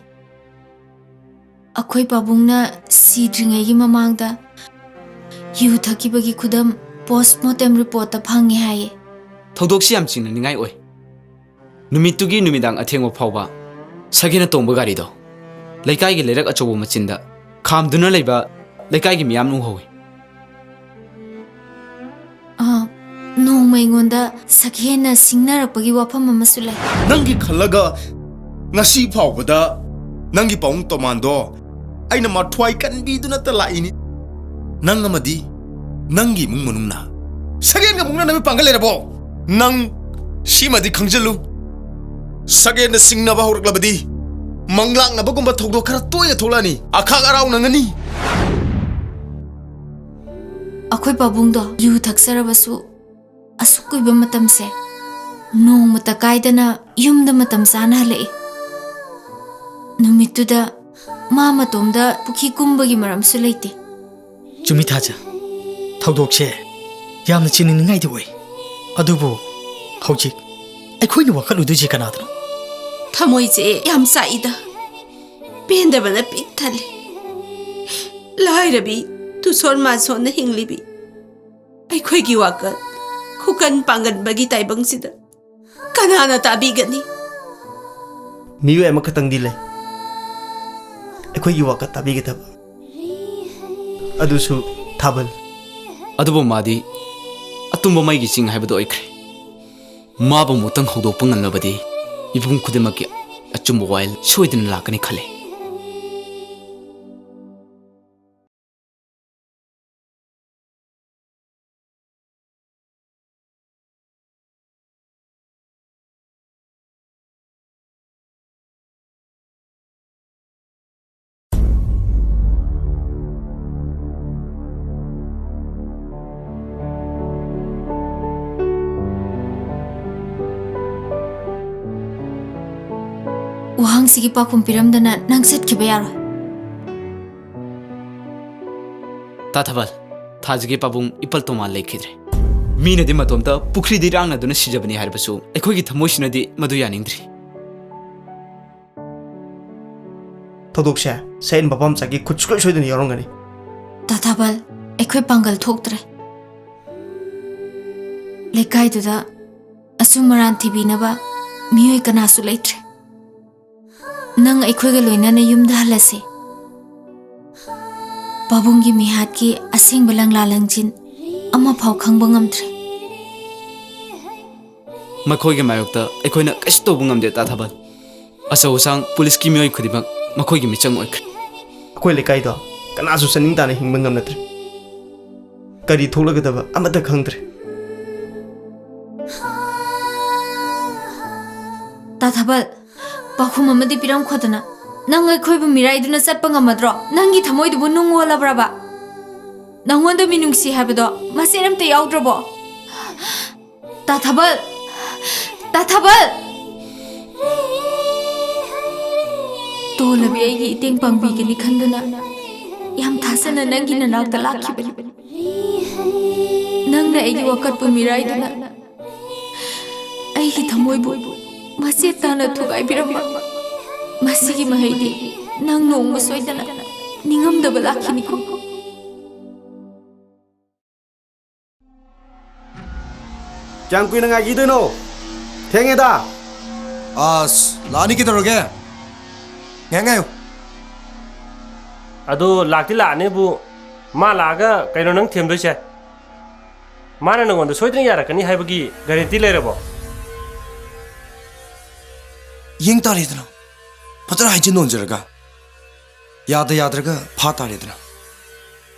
ꯑꯩꯈꯣꯏ ꯄꯥꯕꯨꯡꯅ ꯁꯤꯗ꯭ꯔꯤꯉꯩꯒꯤ ꯃꯃꯥꯡꯗ ꯌꯨ ꯊꯛꯈꯤꯕꯒꯤ ꯈꯨꯗꯝ postmortem reportꯇ ꯐꯪꯉꯦ ꯍꯥꯏꯌꯦ꯫ ꯊꯧꯗꯣꯛꯁꯤ ꯌꯥꯝ ꯆꯤꯡꯅꯅꯤꯡꯉꯥꯏ ꯑꯣꯏ꯫ ꯅꯨꯃꯤꯠꯇꯨꯒꯤ ꯅꯨꯃꯤꯗꯥꯡ ꯑꯊꯦꯡꯕ ꯐꯥꯎꯕ ꯁꯒꯦꯟꯅ ꯇꯣꯡꯕ ꯒꯥꯔꯤꯗꯣ ꯂꯩꯀꯥꯏꯒꯤ ꯂꯩꯔꯛ ꯑꯆꯧꯕ ꯃꯆꯤꯟꯗ ꯈꯥꯝꯗꯨꯅ ꯂꯩꯕ ꯂꯩꯀꯥꯏꯒꯤ ꯃꯤꯌꯥꯝꯅ ꯎꯍꯧꯏ꯫ ꯑ, ꯅꯣꯡꯃ ꯑꯩꯉꯣꯟꯗ ꯁꯒꯦꯟꯅ ꯁꯤꯡꯅꯔꯛꯄꯒꯤ ꯋꯥꯐꯝ ꯑꯃꯁꯨ ꯂꯩ꯫ ꯅꯪꯒꯤ ꯈꯜꯂꯒ ꯉꯁꯤ ꯐꯥꯎꯕꯗ ꯅꯪꯒꯤ ꯄꯥꯕꯨꯡ ꯇꯣꯃꯥꯟꯗꯣ ꯑꯩꯅ ꯃꯊ꯭ꯋꯥꯏ ꯀꯟꯕꯤꯗꯨꯅꯇ ꯂꯥꯛꯏꯅꯤ꯫ ꯅꯪ ꯑꯃꯗꯤ ꯅꯪꯒꯤ ꯏꯃꯨꯡ ꯃꯅꯨꯡꯅ ꯁꯒꯦꯟꯒ ꯃꯨꯛꯅꯅꯕ ꯄꯥꯡꯒꯜ ꯂꯩꯔꯕꯣ? ꯅꯪ ꯁꯤꯃꯗꯤ ꯈꯪꯖꯤꯜꯂꯨ, ꯁꯒꯦꯟꯅ ꯁꯤꯡꯅꯕ ꯍꯧꯔꯛꯂꯕꯗꯤ ꯃꯪꯂꯥꯛꯅꯕꯒꯨꯝꯕ ꯊꯧꯗꯣꯛ ꯈꯔ ꯇꯣꯏꯅ ꯊꯣꯛꯂꯛꯑꯅꯤ꯫ ꯑꯈꯥꯛ ꯑꯔꯥꯎ ꯅꯪꯉꯅꯤ꯫ ꯑꯩꯈꯣꯏ ꯄꯥꯕꯨꯡꯗꯣ ꯌꯨ ꯊꯛꯆꯔꯕꯁꯨ ꯑꯁꯨꯛ ꯀꯨꯏꯕ ꯃꯇꯝꯁꯦ ꯅꯣꯡꯃꯇ ꯀꯥꯏꯗꯅ ꯌꯨꯝꯗ ꯃꯇꯝ ꯆꯥꯅ ꯍꯜꯂꯛꯏ꯫ ꯅꯨꯃꯤꯠꯇꯨꯗ ꯃꯥ ꯃꯇꯣꯝꯗ ꯄꯨꯈ꯭ꯔꯤ ꯀꯨꯝꯕꯒꯤ ꯃꯔꯝꯁꯨ ꯂꯩꯇꯦ꯫ ꯆꯨꯝꯃꯤ ꯊꯥꯖ, ꯊꯧꯗꯣꯛꯁꯦ ꯌꯥꯝꯅ ꯆꯤꯡꯅꯅꯤꯡꯉꯥꯏꯗꯤ ꯑꯣꯏ꯫ ꯑꯗꯨꯕꯨ ꯍꯧꯖꯤꯛ ꯑꯩꯈꯣꯏꯅ ꯋꯥꯀꯠꯂꯨꯗꯣꯏꯁꯦ ꯀꯅꯥꯗꯅꯣ? ꯊꯃꯣꯏꯁꯦ ꯌꯥꯝ ꯆꯥꯛꯏꯗ꯫ ꯄꯦꯟꯗꯕꯅ ꯄꯤꯛ ꯊꯜꯂꯤ꯫ ꯂꯥꯏꯔꯕꯤ ꯇꯨꯁꯣꯟ ꯃꯥꯁꯣꯟꯅ ꯍꯤꯡꯂꯤꯕꯤ ꯑꯩꯈꯣꯏꯒꯤ ꯋꯥꯀꯠ ꯈꯨꯀꯟ ꯄꯥꯡꯒꯟꯕꯒꯤ ꯇꯥꯏꯕꯪꯁꯤꯗ ꯀꯅꯥꯅ ꯇꯥꯕꯤꯒꯅꯤ? ꯃꯤꯑꯣꯏ ꯑꯃꯈꯛꯇꯪꯗꯤ ꯂꯩ, ꯑꯩꯈꯣꯏꯒꯤ ꯋꯥꯀꯠ ꯇꯥꯕꯤꯒꯗꯕ꯫ ꯑꯗꯨꯁꯨ ꯊꯥꯕꯜ꯫ ꯑꯗꯨꯕꯨ ꯃꯥꯗꯤ ꯑꯇꯨꯝꯕ ꯃꯩꯒꯤ ꯆꯤꯡ ꯍꯥꯏꯕꯗꯨ ꯑꯣꯏꯈ꯭ꯔꯦ꯫ ꯃꯥꯕꯨ ꯑꯃꯨꯛꯇꯪ ꯍꯧꯗꯣꯛꯄ ꯉꯝꯂꯕꯗꯤ ꯃꯤꯄꯨꯝ ꯈꯨꯗꯤꯡꯃꯛꯀꯤ ꯑꯆꯨꯝꯕ ꯋꯥꯌꯦꯜ ꯁꯣꯏꯗꯅ ꯂꯥꯛꯀꯅꯤ ꯈꯜꯂꯤ꯫ ꯋꯥꯍꯪꯁꯤꯒꯤ ꯄꯥꯎꯈꯨꯝ ꯄꯤꯔꯝꯗꯅ ꯅꯪ ꯆꯠꯈꯤꯕ ꯌꯥꯔꯣꯏ꯫ ꯇꯥ ꯊꯥꯕꯜ, ꯊꯥꯁꯤꯒꯤ ꯄꯥꯕꯨꯡ ꯏꯄꯜ ꯇꯣꯃꯥ ꯂꯩꯈꯤꯗ꯭ꯔꯦ꯫ ꯃꯤꯅꯗꯤ ꯃꯇꯣꯝꯇ ꯄꯨꯈ꯭ꯔꯤꯗ ꯏꯔꯥꯛꯅꯗꯨꯅ ꯁꯤꯖꯕꯅꯤ ꯍꯥꯏꯔꯕꯁꯨ ꯑꯩꯈꯣꯏꯒꯤ ꯊꯃꯣꯏꯁꯤꯅꯗꯤ ꯃꯗꯨ ꯌꯥꯅꯤꯡꯗ꯭ꯔꯤ꯫ ꯊꯧꯗꯣꯛꯁꯦ ꯁꯌꯦꯟ ꯃꯄꯥꯝꯆꯥꯒꯤ ꯈꯨꯠ ꯁꯨꯡꯁꯣꯏ ꯁꯣꯏꯗꯅ ꯌꯥꯎꯔꯝꯒꯅꯤ꯫ ꯇꯥ ꯊꯥꯕꯜ, ꯑꯩꯈꯣꯏ ꯄꯥꯡꯒꯜ ꯊꯣꯛꯇ꯭ꯔꯦ꯫ ꯂꯩꯀꯥꯏꯗꯨꯗ ꯑꯆꯨꯝ ꯑꯔꯥꯟ ꯊꯤꯕꯤꯅꯕ ꯃꯤꯑꯣꯏ ꯀꯅꯥꯁꯨ ꯂꯩꯇ꯭ꯔꯦ꯫ ꯅꯪ ꯑꯩꯈꯣꯏꯒ ꯂꯣꯏꯅꯅ ꯌꯨꯝꯗ ꯍꯜꯂꯁꯤ꯫ ꯄꯥꯕꯨꯡꯒꯤ ꯃꯤꯍꯥꯠꯀꯤ ꯑꯁꯦꯡꯕ ꯂꯪꯂꯥ ꯂꯪꯖꯤꯟ ꯑꯃꯐꯥꯎ ꯈꯪꯕ ꯉꯝꯗ꯭ꯔꯦ꯫ ꯃꯈꯣꯏꯒꯤ ꯃꯥꯌꯣꯛꯇ ꯑꯩꯈꯣꯏꯅ ꯀꯩꯁꯨ ꯇꯧꯕ ꯉꯝꯗꯦ, ꯇꯥ ꯊꯥꯕꯜ꯫ ꯑꯆꯧ ꯑꯁꯥꯡ ꯄꯨꯂꯤꯁꯀꯤ ꯃꯤꯑꯣꯏ ꯈꯨꯗꯤꯡꯃꯛ ꯃꯈꯣꯏꯒꯤ ꯃꯤꯆꯪ ꯑꯣꯏꯈ꯭ꯔꯦ꯫ ꯑꯩꯈꯣꯏ ꯂꯩꯀꯥꯏꯗꯣ ꯀꯅꯥꯁꯨ ꯆꯥꯅꯤꯡ ꯇꯥꯅ ꯍꯤꯡꯕ ꯉꯝꯅꯗ꯭ꯔꯦ꯫ ꯀꯔꯤ ꯊꯣꯛꯂꯒꯗꯕ ꯑꯃꯠꯇ ꯈꯪꯗ꯭ꯔꯦ꯫ ꯇꯥ ꯊꯥꯕꯜ, ꯄꯥꯎꯈꯨꯝ ꯑꯃꯗꯤ ꯄꯤꯔꯝꯈꯣꯗꯅ꯫ ꯅꯪ ꯑꯩꯈꯣꯏꯕꯨ ꯃꯤꯔꯥꯏꯗꯨꯅ ꯆꯠꯄ ꯉꯝꯃꯗ꯭ꯔꯣ? ꯅꯪꯒꯤ ꯊꯃꯣꯏꯗꯨꯕꯨ ꯅꯨꯡ ꯑꯣꯜꯂꯕ꯭ꯔꯕ? ꯅꯪꯉꯣꯟꯗ ꯃꯤꯅꯨꯡꯁꯤ ꯍꯥꯏꯕꯗꯣ ꯃꯆꯦꯠ ꯑꯝꯇ ꯌꯥꯎꯗ꯭ꯔꯕꯣ? ꯇꯥ ꯊꯥꯕꯜ! ꯇꯥ ꯊꯥꯕꯜ! ꯇꯣꯜꯂꯕꯤ ꯑꯩꯒꯤ ꯏꯇꯦꯡ ꯄꯥꯡꯕꯤꯒꯅꯤ ꯈꯟꯗꯨꯅ ꯌꯥꯝ ꯊꯥꯖꯅ ꯅꯪꯒꯤ ꯅꯅꯥꯛꯇ ꯂꯥꯛꯈꯤꯕꯅꯤ꯫ ꯅꯪꯅ ꯑꯩꯒꯤ ꯋꯥꯀꯠꯄꯨ ꯃꯤꯔꯥꯏꯗꯨꯅ ꯑꯩꯒꯤ ꯊꯃꯣꯏꯕꯨ ꯃꯆꯦꯠ ꯇꯥꯅ ꯊꯨꯒꯥꯏꯕꯤꯔꯝꯕ꯫ ꯃꯁꯤꯒꯤ ꯃꯍꯩꯗꯤ ꯅꯪ ꯅꯣꯡꯃ ꯁꯣꯏꯗꯅ ꯅꯤꯡꯉꯝꯗꯕ ꯂꯥꯛꯈꯤꯅꯤꯀꯣ꯫ ꯀꯌꯥꯝ ꯀꯨꯏꯅ ꯉꯥꯏꯈꯤꯗꯣꯏꯅꯣ? ꯊꯦꯡꯉꯦꯗ꯫ ꯑꯁ, ꯂꯥꯛꯑꯅꯤ ꯀꯩꯗꯧꯔꯒꯦ? ꯉꯥꯏꯍꯥꯛ ꯉꯥꯏꯌꯨ꯫ ꯑꯗꯣ ꯂꯥꯛꯇꯤ ꯂꯥꯛꯑꯅꯤꯕꯨ, ꯃꯥ ꯂꯥꯛꯑꯒ ꯀꯩꯅꯣ ꯅꯪ ꯊꯦꯝꯗꯣꯏꯁꯦ? ꯃꯥꯅ ꯅꯪꯉꯣꯟꯗ ꯁꯣꯏꯗꯅ ꯌꯥꯔꯛꯀꯅꯤ ꯍꯥꯏꯕꯒꯤ ꯒꯥꯔꯦꯟꯇꯤ ꯂꯩꯔꯕꯣ? ꯌꯦꯡ ꯇꯥꯔꯦꯗꯅ꯫ ꯐꯖꯅ ꯍꯥꯏꯖꯤꯟ ꯅꯣꯟꯖꯔꯒ꯫ ꯌꯥꯗ ꯌꯥꯗ꯭ꯔꯒ ꯐꯥ ꯇꯥꯔꯦꯗꯅ꯫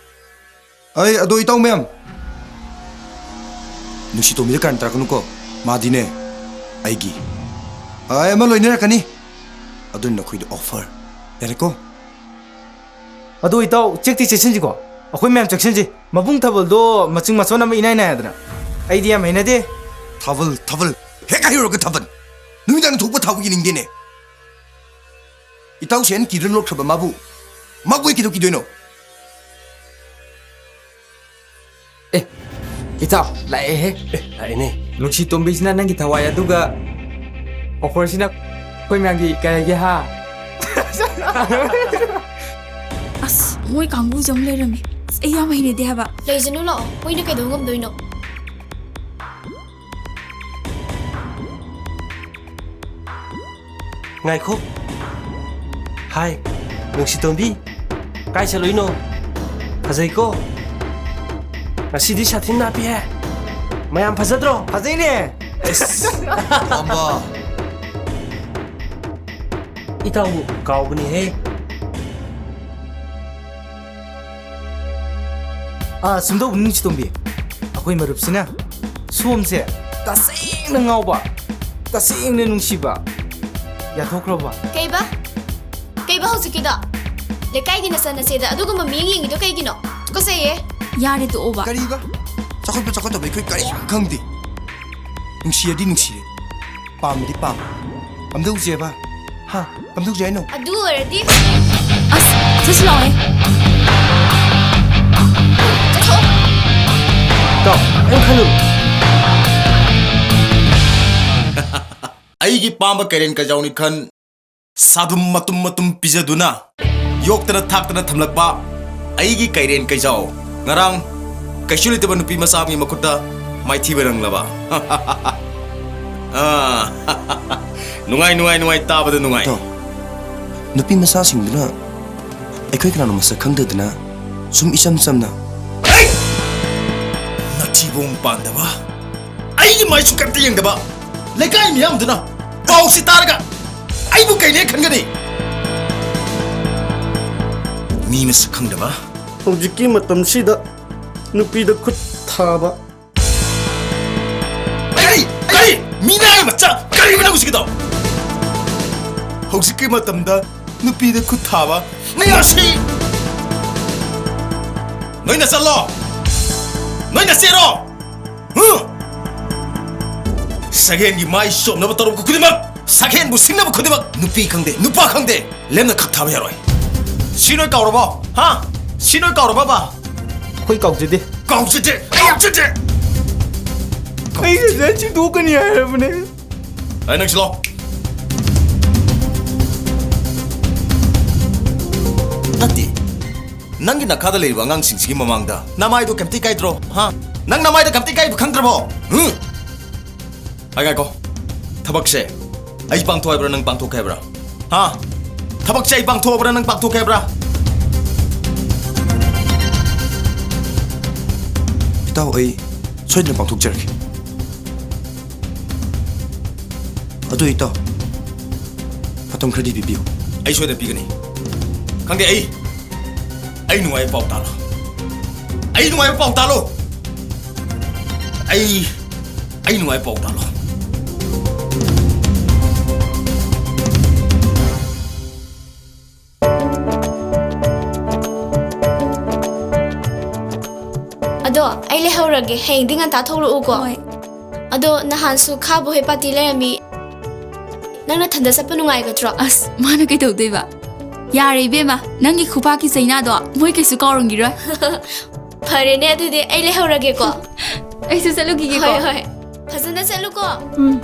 ꯑꯩ ꯑꯗꯣ ꯏꯇꯥꯎ ꯃꯌꯥꯝ, ꯅꯨꯡꯁꯤꯇꯣꯝꯕꯤꯗ ꯀꯥꯔꯟ ꯇꯥꯔꯛꯀꯅꯨꯀꯣ꯫ ꯃꯥꯗꯤꯅꯦ, ꯑꯩꯒꯤ ꯑꯩ ꯑꯃ ꯂꯣꯏꯅꯔꯛꯀꯅꯤ꯫ ꯑꯗꯨꯅ ꯅꯈꯣꯏꯗ ꯑꯣꯐꯔ꯫ ꯌꯥꯔꯦꯀꯣ? ꯑꯗꯣ ꯏꯇꯥꯎ, ꯆꯦꯛꯇꯤ ꯆꯦꯛꯁꯤꯟꯁꯤꯀꯣ꯫ ꯑꯩꯈꯣꯏ ꯃꯌꯥꯝ ꯆꯦꯛꯁꯤꯟꯁꯤ꯫ ꯃꯕꯨꯡ ꯊꯥꯕꯜꯗꯣ ꯃꯆꯤꯡ ꯃꯆꯣꯟ ꯑꯃ ꯏꯅꯥꯏ ꯅꯥꯏꯗꯅ꯫ ꯑꯩꯗꯤ ꯌꯥꯝ ꯍꯩꯅꯗꯦ꯫ ꯊꯥꯕꯜ, ꯊꯥꯕꯜ꯫ ꯍꯦꯛ ꯍꯥꯏꯔꯨꯔꯒ ꯊꯥꯕꯜ꯫ ꯅꯨꯃꯤꯗꯥꯡꯗ ꯊꯣꯛꯄ ꯊꯥꯕꯜ ꯌꯦꯡꯅꯤꯡꯗꯦꯅꯦ꯫ ꯏꯇꯥꯎ ꯁꯦꯟ ꯀꯤꯗꯨꯅ ꯂꯣꯠꯈ꯭ꯔꯕ ꯃꯥꯕꯨ ꯃꯥꯕꯨ ꯀꯩꯗꯧ ꯀꯤꯗꯣꯏꯅꯣ? ꯑꯦ, ꯏꯇꯥꯎ, ꯂꯥꯛꯑꯦꯍꯦ꯫ ꯑꯦ, ꯂꯥꯛꯑꯦꯅꯦ꯫ ꯅꯨꯡꯁꯤ ꯇꯣꯝꯕꯤꯁꯤꯅ ꯅꯪꯒꯤ ꯊꯋꯥꯏ ꯑꯗꯨꯒ ꯑꯣꯐꯔꯁꯤꯅ ꯑꯩꯈꯣꯏ ꯃꯌꯥꯝꯒꯤ ꯀꯩ ꯍꯥꯏꯒꯦ, ꯍꯥ? ꯑꯁ, ꯃꯣꯏ ꯀꯥꯡꯕꯨꯁꯦ ꯑꯃꯨꯛ ꯂꯩꯔꯝꯃꯦ꯫ ꯑꯁ, ꯑꯩ ꯌꯥꯝ ꯍꯩꯅꯗꯦ ꯍꯥꯏꯕ꯫ ꯂꯩꯖꯅꯨ ꯂꯥꯛꯑꯣ, ꯃꯣꯏꯅ ꯀꯩꯗꯧ ꯉꯝꯗꯣꯏꯅꯣ? ꯉꯥꯏꯈꯣ꯫ ꯍꯥꯏ, ꯅꯨꯡꯁꯤꯇꯣꯝꯕꯤ, ꯀꯥꯏ ꯆꯠꯂꯨꯏꯅꯣ? ꯐꯖꯩꯀꯣ? ꯉꯁꯤꯗꯤ ꯁꯥꯊꯤꯟ ꯅꯥꯞꯄꯤꯍꯦ꯫ ꯃꯌꯥꯝ ꯐꯖꯗ꯭ꯔꯣ? ꯐꯖꯩꯅꯦ꯫ ꯑꯁ, ꯄꯥꯝꯕ꯫ ꯏꯇꯥꯎꯕꯨ ꯀꯥꯎꯕꯅꯤꯍꯦ꯫ ꯑꯥ, ꯁꯨꯝꯗꯧꯕꯅꯤ ꯅꯨꯡꯁꯤꯇꯣꯝꯕꯤ, ꯑꯩꯈꯣꯏ ꯃꯔꯨꯞꯁꯤꯅ ꯁꯣꯝꯁꯦ ꯇꯁꯦꯡꯅ ꯉꯥꯎꯕ, ꯇꯁꯦꯡꯅ ꯅꯨꯡꯁꯤꯕ ꯌꯥꯊꯣꯛꯈ꯭ꯔꯕ꯫ ꯀꯩꯕ? ꯀꯩꯕ ꯍꯧꯖꯤꯛꯀꯤꯗꯣ? ꯂꯩꯀꯥꯏꯒꯤ ꯅꯆꯟ ꯅꯆꯦꯗ ꯑꯗꯨꯒꯨꯝꯕ ꯃꯤꯠꯌꯦꯡ ꯌꯦꯡꯉꯤꯗꯣ ꯀꯩꯒꯤꯅꯣ? ꯇꯨꯀꯠꯆꯩꯌꯦ꯫ ꯌꯥꯔꯦ, ꯇꯣꯛꯑꯣꯕ꯫ ꯀꯔꯤꯕ? ꯆꯥꯎꯈꯠꯄ ꯆꯥꯎꯈꯠꯇꯕ ꯑꯩꯈꯣꯏ ꯀꯔꯤꯁꯨ ꯈꯪꯗꯦ꯫ ꯅꯨꯡꯁꯤꯔꯗꯤ ꯅꯨꯡꯁꯤꯔꯦ, ꯄꯥꯝꯃꯗꯤ ꯄꯥꯝꯃꯦ꯫ ꯀꯝꯗꯧꯁꯦꯕ? ꯍꯥ? ꯀꯝꯗꯧꯁꯦ ꯍꯥꯏꯅꯣ? ꯑꯗꯨ ꯑꯣꯏꯔꯗꯤ ꯑꯁ, ꯆꯠꯁꯤ ꯂꯥꯛꯑꯣꯍꯦ꯫ ꯆꯠꯊꯣꯛꯑꯣ꯫ ꯇꯥꯎ, ꯀꯩꯝ ꯈꯜꯂꯨ꯫ ꯑꯩꯒꯤ ꯄꯥꯝꯕ ꯀꯩꯔꯦꯟ ꯀꯩꯖꯥꯎꯅꯤ ꯈꯟ, ꯁꯥꯗꯨꯝ ꯃꯇꯨꯝ ꯃꯇꯨꯝ ꯄꯤꯖꯗꯨꯅ, ꯌꯣꯛꯇꯅ ꯊꯥꯛꯇꯅ ꯊꯝꯂꯛꯄ ꯑꯩꯒꯤ ꯀꯩꯔꯦꯟ ꯀꯩꯖꯥꯎ, ꯉꯔꯥꯡ ꯀꯩꯁꯨ ꯂꯩꯇꯕ ꯅꯨꯄꯤ ꯃꯆꯥ ꯑꯃꯒꯤ ꯃꯈꯨꯠꯇ ꯃꯥꯏꯊꯤꯕ ꯅꯪꯂꯕ? ꯑꯥ, ꯅꯨꯡꯉꯥꯏ, ꯅꯨꯡꯉꯥꯏ, ꯅꯨꯡꯉꯥꯏ, ꯇꯥꯕꯗ ꯅꯨꯡꯉꯥꯏ꯫ ꯇꯣ, ꯅꯨꯄꯤ ꯃꯆꯥꯁꯤꯡꯗꯨꯅ ꯑꯩꯈꯣꯏ ꯀꯅꯥꯅꯣ ꯃꯁꯛ ꯈꯪꯗꯗꯅ ꯁꯨꯝ ꯏꯆꯝ ꯆꯝꯅ꯫ ꯑꯩ! ꯅꯊꯤꯕꯣꯡ ꯄꯥꯟꯗꯕ, ꯑꯩꯒꯤ ꯃꯥꯏꯁꯨ ꯀꯔꯤꯝꯇ ꯌꯦꯡꯗꯕ ꯂꯩꯀꯥꯏ ꯃꯤꯌꯥꯝꯗꯨꯅ ꯄꯥꯎꯁꯤ ꯇꯥꯔꯒ ꯑꯩꯕꯨ ꯀꯩꯅꯦ ꯈꯟꯒꯅꯤ? ꯃꯤ ꯃꯁꯛ ꯈꯪꯗꯕ꯫ ꯍꯧꯖꯤꯛꯀꯤ ꯃꯇꯝꯁꯤꯗ ꯅꯨꯄꯤꯗ ꯈꯨꯠ ꯊꯥꯕ꯫ ꯀꯔꯤ? ꯀꯔꯤ? ꯃꯤꯅꯥꯏ ꯃꯆꯥ! ꯀꯔꯤꯕ ꯅꯪ ꯍꯧꯖꯤꯛꯀꯤꯗꯣ? ꯍꯧꯖꯤꯛꯀꯤ ꯃꯇꯝꯗ ꯅꯨꯄꯤꯗ ꯈꯨꯠ ꯊꯥꯕ ꯃꯤ ꯑꯁꯤ! ꯅꯣꯏꯅ ꯆꯠꯂꯣ! ꯅꯣꯏꯅ ꯆꯦꯔꯣ! ꯍꯨ! ꯁꯒꯦꯟꯒꯤ ꯃꯥꯏ ꯆꯣꯝꯅꯕ ꯇꯧꯔꯛꯄ ꯈꯨꯗꯤꯡꯃꯛ, ꯁꯒꯦꯟꯕꯨ ꯁꯤꯡꯅꯕ ꯈꯨꯗꯤꯡꯃꯛ, ꯅꯨꯄꯤ ꯈꯪꯗꯦ, ꯅꯨꯄꯥ ꯈꯪꯗꯦ, ꯂꯦꯝꯅ ꯈꯛ ꯊꯥꯕ ꯌꯥꯔꯣꯏ꯫ ꯁꯤ ꯅꯣꯏ ꯀꯥꯎꯔꯕꯣ? ꯍꯥ? ꯁꯤ ꯅꯣꯏ ꯀꯥꯎꯔꯕꯕ? ꯑꯩꯈꯣꯏ ꯀꯥꯎꯖꯗꯦ꯫ ꯀꯥꯎꯖꯗꯦ! ꯀꯥꯎꯖꯗꯦ! ꯑꯩ ꯉꯁꯥꯏ ꯆꯤꯡꯊꯣꯛꯀꯅꯤ ꯍꯥꯏꯔꯕꯅꯦ꯫ ꯑꯩ ꯅꯪ ꯁꯤꯂꯣ꯫ ꯅꯠꯇꯦ꯫ ꯅꯪꯒꯤ ꯅꯈꯥꯗ ꯂꯩꯔꯤꯕ ꯑꯉꯥꯡꯁꯤꯡꯁꯤꯒꯤ ꯃꯃꯥꯡꯗ ꯅꯃꯥꯏꯗꯣ ꯀꯩꯝꯇ ꯏꯀꯥꯏꯗ꯭ꯔꯣ? ꯍꯥ? ꯅꯪ ꯅꯃꯥꯏꯗ ꯀꯩꯝꯇ ꯏꯀꯥꯏꯕ ꯈꯪꯗ꯭ꯔꯕꯣ? ꯍꯨꯝ? ꯑꯩ ꯉꯥꯏꯈꯣ꯫ ꯊꯕꯛꯁꯦ ꯑꯩ ꯄꯥꯡꯊꯣꯛ ꯍꯥꯏꯕ꯭ꯔꯥ, ꯅꯪ ꯄꯥꯡꯊꯣꯛꯀꯦ ꯍꯥꯏꯕ꯭ꯔꯥ? ꯍꯥ? ꯊꯕꯛꯁꯦ ꯑꯩ ꯄꯥꯡꯊꯣꯛ ꯍꯥꯏꯕ꯭ꯔꯥ, ꯅꯪ ꯄꯥꯡꯊꯣꯛꯀꯦ ꯍꯥꯏꯕ꯭ꯔꯥ? ꯏꯇꯥꯎ, ꯑꯩ ꯁꯣꯏꯗꯅ ꯄꯥꯡꯊꯣꯛꯆꯔꯒꯦ꯫ ꯑꯗꯨ ꯏꯇꯥꯎ, ꯃꯇꯝ ꯈꯔꯗꯤ ꯄꯤꯕꯤꯌꯨ꯫ ꯑꯩ ꯁꯣꯏꯗꯅ ꯄꯤꯒꯅꯤ꯫ ꯈꯪꯗꯦ, ꯑꯩ, ꯑꯩ ꯅꯨꯡꯉꯥꯏꯕ ꯄꯥꯎ ꯇꯥꯜꯂꯣ꯫ ꯑꯩ ꯅꯨꯡꯉꯥꯏꯕ ꯄꯥꯎ ꯇꯥꯜꯂꯣ꯫ ꯑꯩ, ꯑꯩ ꯅꯨꯡꯉꯥꯏꯕ ꯄꯥꯎ ꯇꯥꯜꯂꯣ꯫ ꯑꯗꯣ ꯑꯩ ꯂꯩꯍꯧꯔꯒꯦ, ꯍꯌꯦꯡꯗꯤ ꯉꯟꯇꯥ ꯊꯣꯛꯂꯛꯎꯀꯣ꯫ ꯍꯣꯏ꯫ ꯑꯗꯣ ꯅꯍꯥꯟꯁꯨ ꯈꯥꯕꯨ ꯍꯣꯏ ꯄꯥꯔꯇꯤ ꯂꯩꯔꯝꯃꯤ, ꯅꯪ ꯅꯊꯟꯗ ꯆꯠꯄ ꯅꯨꯡꯉꯥꯏꯒꯗ꯭ꯔꯣ? ꯑꯁ, ꯃꯥꯅ ꯀꯩꯗꯧꯗꯣꯏꯕ? ꯌꯥꯔꯦ ꯏꯕꯦꯝꯃ, ꯅꯪꯒꯤ ꯈꯨꯄꯥꯛꯀꯤ ꯆꯩꯅꯥꯗꯣ ꯃꯣꯏ ꯀꯩꯁꯨ ꯀꯥꯎꯔꯝꯈꯤꯔꯣꯏ꯫ ꯐꯔꯦꯅꯦ, ꯑꯗꯨꯗꯤ ꯑꯩ ꯂꯩꯍꯧꯔꯒꯦꯀꯣ꯫ ꯑꯩꯁꯨ ꯆꯠꯂꯨꯈꯤꯒꯦꯀꯣ꯫ ꯍꯣꯏ, ꯍꯣꯏ꯫ ꯐꯖꯅ ꯆꯠꯂꯨꯀꯣ꯫ ꯎꯝ꯫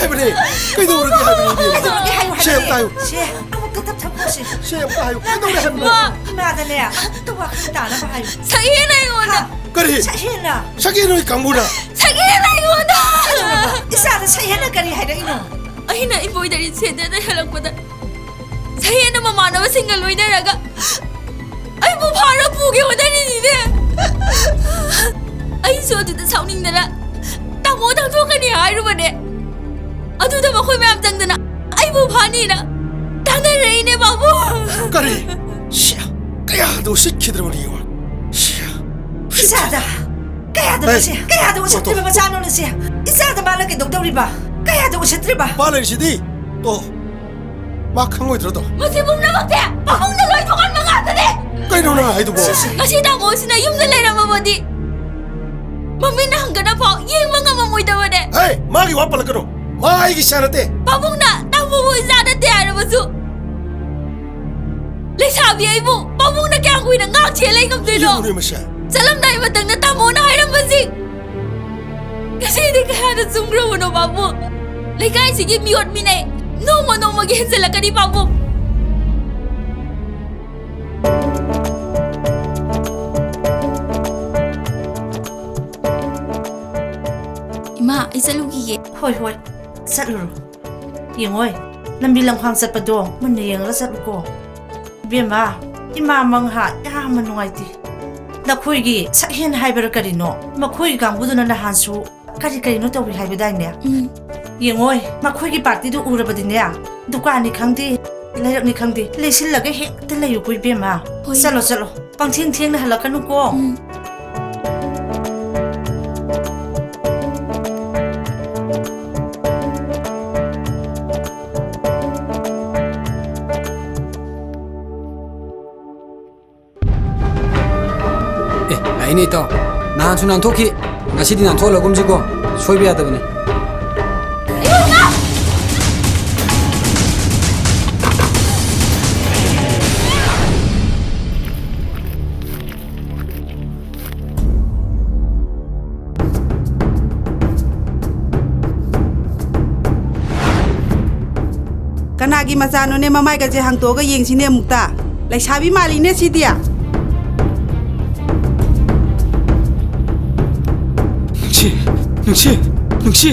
ꯍꯥꯏꯕꯅꯦ꯫ ꯀꯩꯗꯧꯔꯒꯦ ꯍꯥꯏꯕꯅꯦ, ꯏꯕꯦꯝꯃ? ꯀꯩꯗꯧꯔꯒꯦ ꯍꯥꯏꯌꯨ ꯁꯦ, ꯑꯝꯇ ꯍꯥꯏꯕꯅꯦ꯫ ꯍꯥꯏꯌꯨ꯫ ꯁꯦ, ꯑꯃꯨꯛꯇ ꯇꯞꯊꯈꯣꯁꯦ꯫ ꯁꯦ, ꯑꯝꯇ ꯍꯥꯏꯌꯨ꯫ ꯀꯩꯗꯧꯔꯦ ꯍꯥꯏꯕꯅꯣ? ꯏꯃꯥ꯫ ꯏꯃꯥꯗꯅꯦ ꯑꯝꯇ ꯋꯥꯈꯜ ꯇꯥꯅꯕ ꯍꯥꯏꯌꯨ꯫ ꯁꯛꯍꯦꯟꯅ ꯑꯩꯉꯣꯟꯗ꯫ ꯍꯥ? ꯀꯔꯤ? ꯁꯛꯍꯦꯟꯅ꯫ ꯁꯛꯍꯦꯟ ꯅꯣꯏ ꯀꯥꯡꯕꯨꯅ? ꯁꯛꯍꯦꯟꯅ ꯑꯩꯉꯣꯟꯗ꯫ ꯏꯆꯥꯗ ꯁꯛꯍꯦꯟꯅ ꯀꯔꯤ ꯍꯥꯏꯔꯛꯏꯅꯣ? ꯑꯩꯅ embroidery centre ꯗ ꯍꯜꯂꯛꯄꯗ ꯁꯛꯍꯦꯟꯅ ꯃꯃꯥꯟꯅꯕꯁꯤꯡꯒ ꯂꯣꯏꯅꯔꯒ ꯑꯩꯕꯨ ꯐꯥꯔ ꯄꯨꯒꯦ ꯍꯣꯠꯅꯔꯤꯅꯤꯅꯦ꯫ ꯑꯩꯁꯨ ꯑꯗꯨꯗ ꯁꯥꯎꯅꯤꯡꯗꯅ ꯇꯥꯃꯣ ꯇꯥꯟꯊꯣꯛꯀꯅꯤ ꯍꯥꯏꯔꯨꯕꯅꯦ꯫ ꯑꯗꯨꯗ ꯃꯈꯣꯏ ꯃꯌꯥꯝ ꯆꯪꯗꯅ ꯑꯩꯕꯨ ꯐꯥꯅꯤꯅ ꯇꯥꯟꯅꯔꯛꯏꯅꯦ, ꯄꯥꯕꯨꯡ꯫ ꯀꯔꯤ? ꯁꯤꯌꯥ, ꯀꯌꯥꯗ ꯎꯁꯤꯠꯈꯤꯗ꯭ꯔꯕꯅꯤ ꯌꯦꯡꯉꯣ꯫ ꯁꯤꯌꯥ, ꯏꯆꯥꯗ ꯀꯌꯥꯗ ꯑꯦ, ꯎꯁꯤ-, ꯀꯌꯥꯗ ꯇꯣ, ꯇꯣ, ꯎꯁꯤꯠꯇ꯭ꯔꯤꯕ ꯇꯣ꯫ ꯃꯆꯥꯅꯣꯅꯦ ꯁꯤ? ꯏꯆꯥꯗ ꯃꯥꯅ ꯀꯩꯗꯧꯗꯧꯔꯤꯕ? ꯀꯌꯥꯗ ꯎꯁꯤꯠꯇ꯭ꯔꯤꯕ? ꯄꯥ ꯂꯩꯔꯤꯁꯤꯗꯤ꯫ ꯇꯣ, ꯃꯥ ꯈꯪꯉꯣꯏꯗ꯭ꯔꯣ ꯇꯣ? ꯃꯁꯤ ꯄꯨꯝꯅꯃꯛꯁꯦ ꯄꯥꯕꯨꯡꯅ ꯂꯣꯏ ꯊꯣꯛꯍꯟꯕ ꯉꯥꯛꯇꯅꯦ꯫ ꯀꯩꯅꯣ ꯅꯪ ꯍꯥꯏꯗꯨꯕꯣ? ꯁꯤ, ꯁꯤ꯫ ꯉꯁꯤ ꯇꯥꯃꯣꯁꯤꯅ ꯌꯨꯝꯗ ꯂꯩꯔꯝꯃꯕꯗꯤ ꯃꯃꯤꯠꯅ ꯍꯪꯒꯠꯅꯐꯥꯎ ꯌꯦꯡꯕ ꯉꯝꯃꯝꯃꯣꯏꯗꯕꯅꯦ꯫ ꯍꯦ, ꯃꯥꯒꯤ ꯋꯥ ꯄꯜꯂꯛꯀꯅꯨ꯫ ꯃꯥ ꯑꯩꯒꯤ ꯏꯆꯥ ꯅꯠꯇꯦ꯫ ꯄꯥꯕꯨꯡꯅ ꯇꯥꯃꯣꯕꯨ ꯏꯆꯥ ꯅꯠꯇꯦ ꯍꯥꯏꯔꯕꯁꯨ, ꯂꯩꯁꯥꯕꯤ ꯑꯩꯕꯨ ꯄꯥꯕꯨꯡꯅ ꯀꯌꯥꯝ ꯀꯨꯏꯅ ꯉꯥꯛ ꯁꯦꯜ ꯂꯩ ꯉꯝꯗꯣꯏꯅꯣ? ꯌꯦꯡꯉꯨꯅꯦ ꯃꯁꯦ꯫ ꯆꯠꯂꯝꯗꯥꯏ ꯃꯇꯝꯗ ꯇꯥꯃꯣꯅ ꯍꯥꯏꯔꯝꯕꯁꯤꯡ ꯉꯁꯤꯗꯤ ꯀꯌꯥꯗ ꯆꯨꯝꯈ꯭ꯔꯕꯅꯣ, ꯄꯥꯕꯨꯡ? ꯂꯩꯀꯥꯏꯁꯤꯒꯤ ꯃꯤꯑꯣꯠ ꯃꯤꯅꯩ ꯅꯣꯡꯃ ꯅꯣꯡꯃꯒꯤ ꯍꯦꯟꯖꯜꯂꯛꯀꯅꯤ, ꯄꯥꯕꯨꯡ꯫ ꯏꯃꯥ, ꯑꯩ ꯆꯠꯂꯨꯈꯤꯒꯦ꯫ ꯍꯣꯏ, ꯍꯣꯏ, ꯆꯠꯂꯨꯔꯣ꯫ ꯌꯦꯡꯉꯣꯏ, ꯂꯝꯕꯤ ꯂꯝꯈꯥꯡ ꯆꯠꯄꯗꯣ ꯃꯨꯟꯅ ꯌꯦꯡꯉꯒ ꯆꯠꯂꯨꯀꯣ꯫ ꯏꯕꯦꯝꯃ, ꯏꯃꯥ ꯃꯪꯍꯥ ꯌꯥꯝꯅ ꯅꯨꯡꯉꯥꯏꯇꯦ꯫ ꯅꯈꯣꯏꯒꯤ ꯁꯛꯍꯦꯟ ꯍꯥꯏꯕꯔꯥ ꯀꯔꯤꯅꯣ, ꯃꯈꯣꯏꯒꯤ ꯀꯥꯡꯕꯨꯗꯨꯅ ꯅꯍꯥꯟꯁꯨ ꯀꯔꯤ ꯀꯔꯤꯅꯣ ꯇꯧꯏ ꯍꯥꯏꯕꯗꯥꯏꯅꯦ? ꯎꯝ꯫ ꯌꯦꯡꯉꯣꯏ, ꯃꯈꯣꯏꯒꯤ ꯄꯥꯔꯇꯤꯗꯨ ꯎꯔꯕꯗꯤꯅꯦ, ꯗꯨꯀꯥꯟꯅꯤ ꯈꯪꯗꯦ, ꯂꯩꯔꯛꯅꯤ ꯈꯪꯗꯦ, ꯂꯩꯁꯤꯜꯂꯒ ꯍꯦꯛꯇ ꯂꯩꯌꯨꯀꯣ ꯏꯕꯦꯝꯃ꯫ ꯍꯣꯏ꯫ ꯆꯠꯂꯣ, ꯆꯠꯂꯣ꯫ ꯄꯪꯊꯦꯡ ꯊꯦꯡꯅ ꯍꯜꯂꯛꯀꯅꯨꯀꯣ꯫ ꯎꯝ꯫ ꯑꯦ, ꯂꯥꯛꯏꯅꯦ ꯏꯇꯥꯎ꯫ ꯅꯍꯥꯟꯁꯨ ꯅꯥꯟꯊꯣꯛꯈꯤ, ꯉꯁꯤꯗꯤ ꯅꯥꯟꯊꯣꯛꯍꯜꯂꯒꯨꯝꯁꯤꯀꯣ꯫ ꯁꯣꯏꯕ ꯌꯥꯗꯕꯅꯤ꯫ ꯀꯅꯥꯒꯤ ꯃꯆꯥꯅꯣꯅꯦ? ꯃꯃꯥꯏꯒꯁꯦ ꯍꯥꯡꯇꯣꯛꯑꯒ ꯌꯦꯡꯁꯤꯅꯦ ꯑꯃꯨꯛꯇ꯫ ꯂꯩꯁꯥꯕꯤ ꯃꯥꯜꯂꯤꯅꯦ ꯁꯤꯗꯤ꯫ ꯅꯨꯡꯁꯤ, ꯅꯨꯡꯁꯤ, ꯅꯨꯡꯁꯤ꯫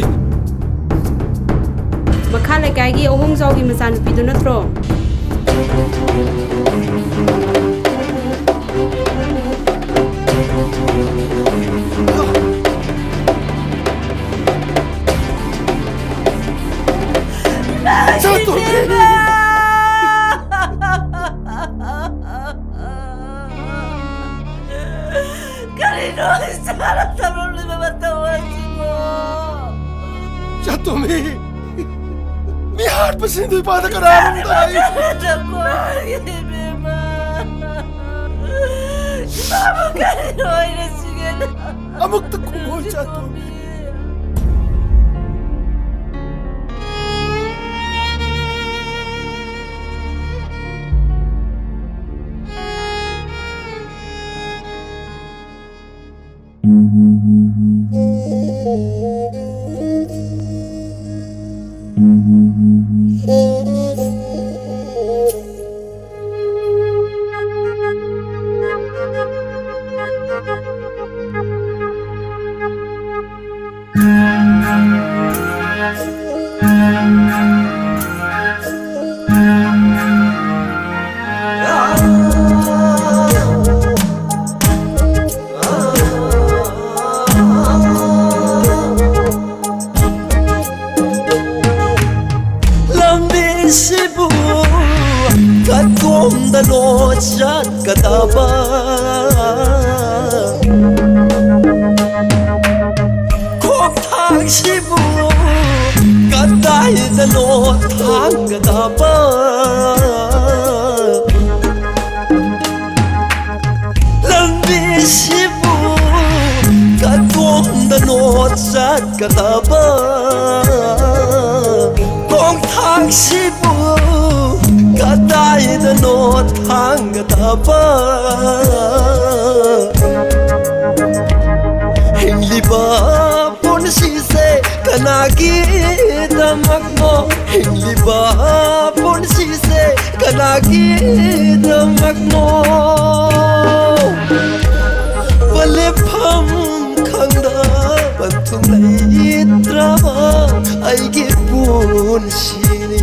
ꯃꯈꯥ ꯂꯩꯀꯥꯏꯒꯤ ꯑꯍꯣꯡꯖꯥꯎꯒꯤ ꯃꯆꯥꯅꯨꯄꯤꯗꯨ ꯅꯠꯇ꯭ꯔꯣ? ꯆꯠꯇꯣꯔꯦ꯫ ꯀꯔꯤꯅꯣ ꯏꯆꯥꯅ ꯇꯧꯔꯝꯂꯤꯕ ꯃꯇꯧ ꯑꯁꯤꯕꯣ? ꯆꯠꯇꯣꯃꯤ꯫ ꯃꯤ ꯍꯥꯠꯄꯁꯤꯡꯗꯨ ꯏꯄꯥꯗ ꯀꯅꯥꯅꯣ ꯑꯃꯨꯛꯇ ꯍꯥꯏꯌꯨ꯫ ꯅꯀꯣ ꯏꯕꯦꯝꯃ꯫ ꯏꯃꯥꯕꯨ ꯀꯔꯤꯅꯣ ꯑꯣꯏꯔꯁꯤꯒꯦꯅ? ꯑꯃꯨꯛꯇ ꯈꯨꯝꯃꯣ ꯏꯆꯥꯇꯣꯝꯕꯤ꯫ ꯂꯝꯕꯤꯁꯤꯕꯨ ꯀꯗꯣꯝꯗꯅꯣ ꯆꯠꯀꯗꯕ? ꯈꯣꯡꯊꯥꯡꯁꯤꯕꯨ ꯀꯗꯥꯏꯗꯅꯣ ꯊꯥꯡꯒꯗꯕ? ꯂꯝꯕꯤꯁꯤꯕꯨ ꯀꯗꯣꯝꯗꯅꯣ ꯆꯠꯀꯗꯕ? ꯈꯣꯡꯊꯥꯡꯁꯤꯕꯨ ꯀꯗꯥꯏꯗꯅꯣ ꯊꯥꯡꯒꯗꯕ? ꯍꯤꯡꯂꯤꯕ ꯄꯨꯟꯁꯤꯁꯦ ꯀꯅꯥꯒꯤꯗꯃꯛꯅꯣ ꯍꯤꯡꯂꯤꯕ ꯄꯨꯟꯁꯤꯁꯦ? ꯀꯅꯥꯒꯤꯗꯃꯛꯅꯣ? ꯄꯟꯂꯦꯞꯐꯝ ꯈꯪꯗ ꯄꯟꯊꯨꯡ ꯂꯩꯇ꯭ꯔꯕ ꯑꯩꯒꯤ ꯄꯨꯟꯁꯤꯅꯤ꯫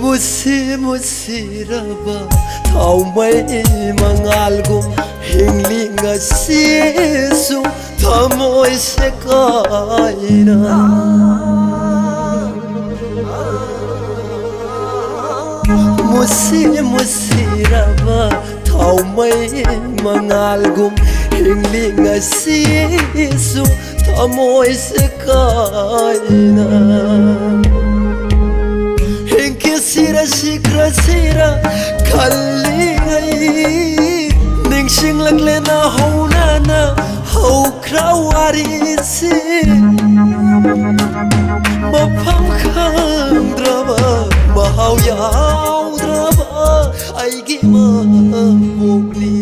ꯃꯨꯁꯤ ꯃꯨꯁꯤꯔꯕ ꯊꯥꯎꯃꯩ ꯃꯉꯥꯜꯒꯨꯝ ꯍꯤꯡꯂꯤ ꯉꯁꯤꯁꯨ ꯊꯃꯣꯏ ꯁꯦꯒꯥꯏꯅ꯫ ꯃꯨꯁꯤ ꯃꯨꯁꯤꯔꯕ ꯊꯥꯎꯃꯩ ꯃꯉꯥꯜꯒꯨꯝ ꯍꯤꯡꯂꯤ ꯉꯁꯤꯁꯨ ꯊꯃꯣꯏ ꯁꯦꯒꯥꯏꯅ꯫ ꯍꯤꯡꯈꯤꯁꯤꯔ ꯁꯤꯈ꯭ꯔꯁꯤꯔ ꯈꯜꯂꯤꯉꯩ ꯅꯤꯡꯁꯤꯡꯂꯛꯂꯦ ꯅꯍꯧꯅꯅ ꯍꯧꯈ꯭ꯔ ꯋꯥꯔꯤꯁꯤ꯫ ꯃꯐꯝ ꯈꯪꯗ꯭ꯔꯕ ꯃꯍꯥꯎ ꯌꯥꯎꯗ꯭ꯔꯕ ꯑꯩꯒꯤ ꯃꯄꯣꯛꯅꯤ꯫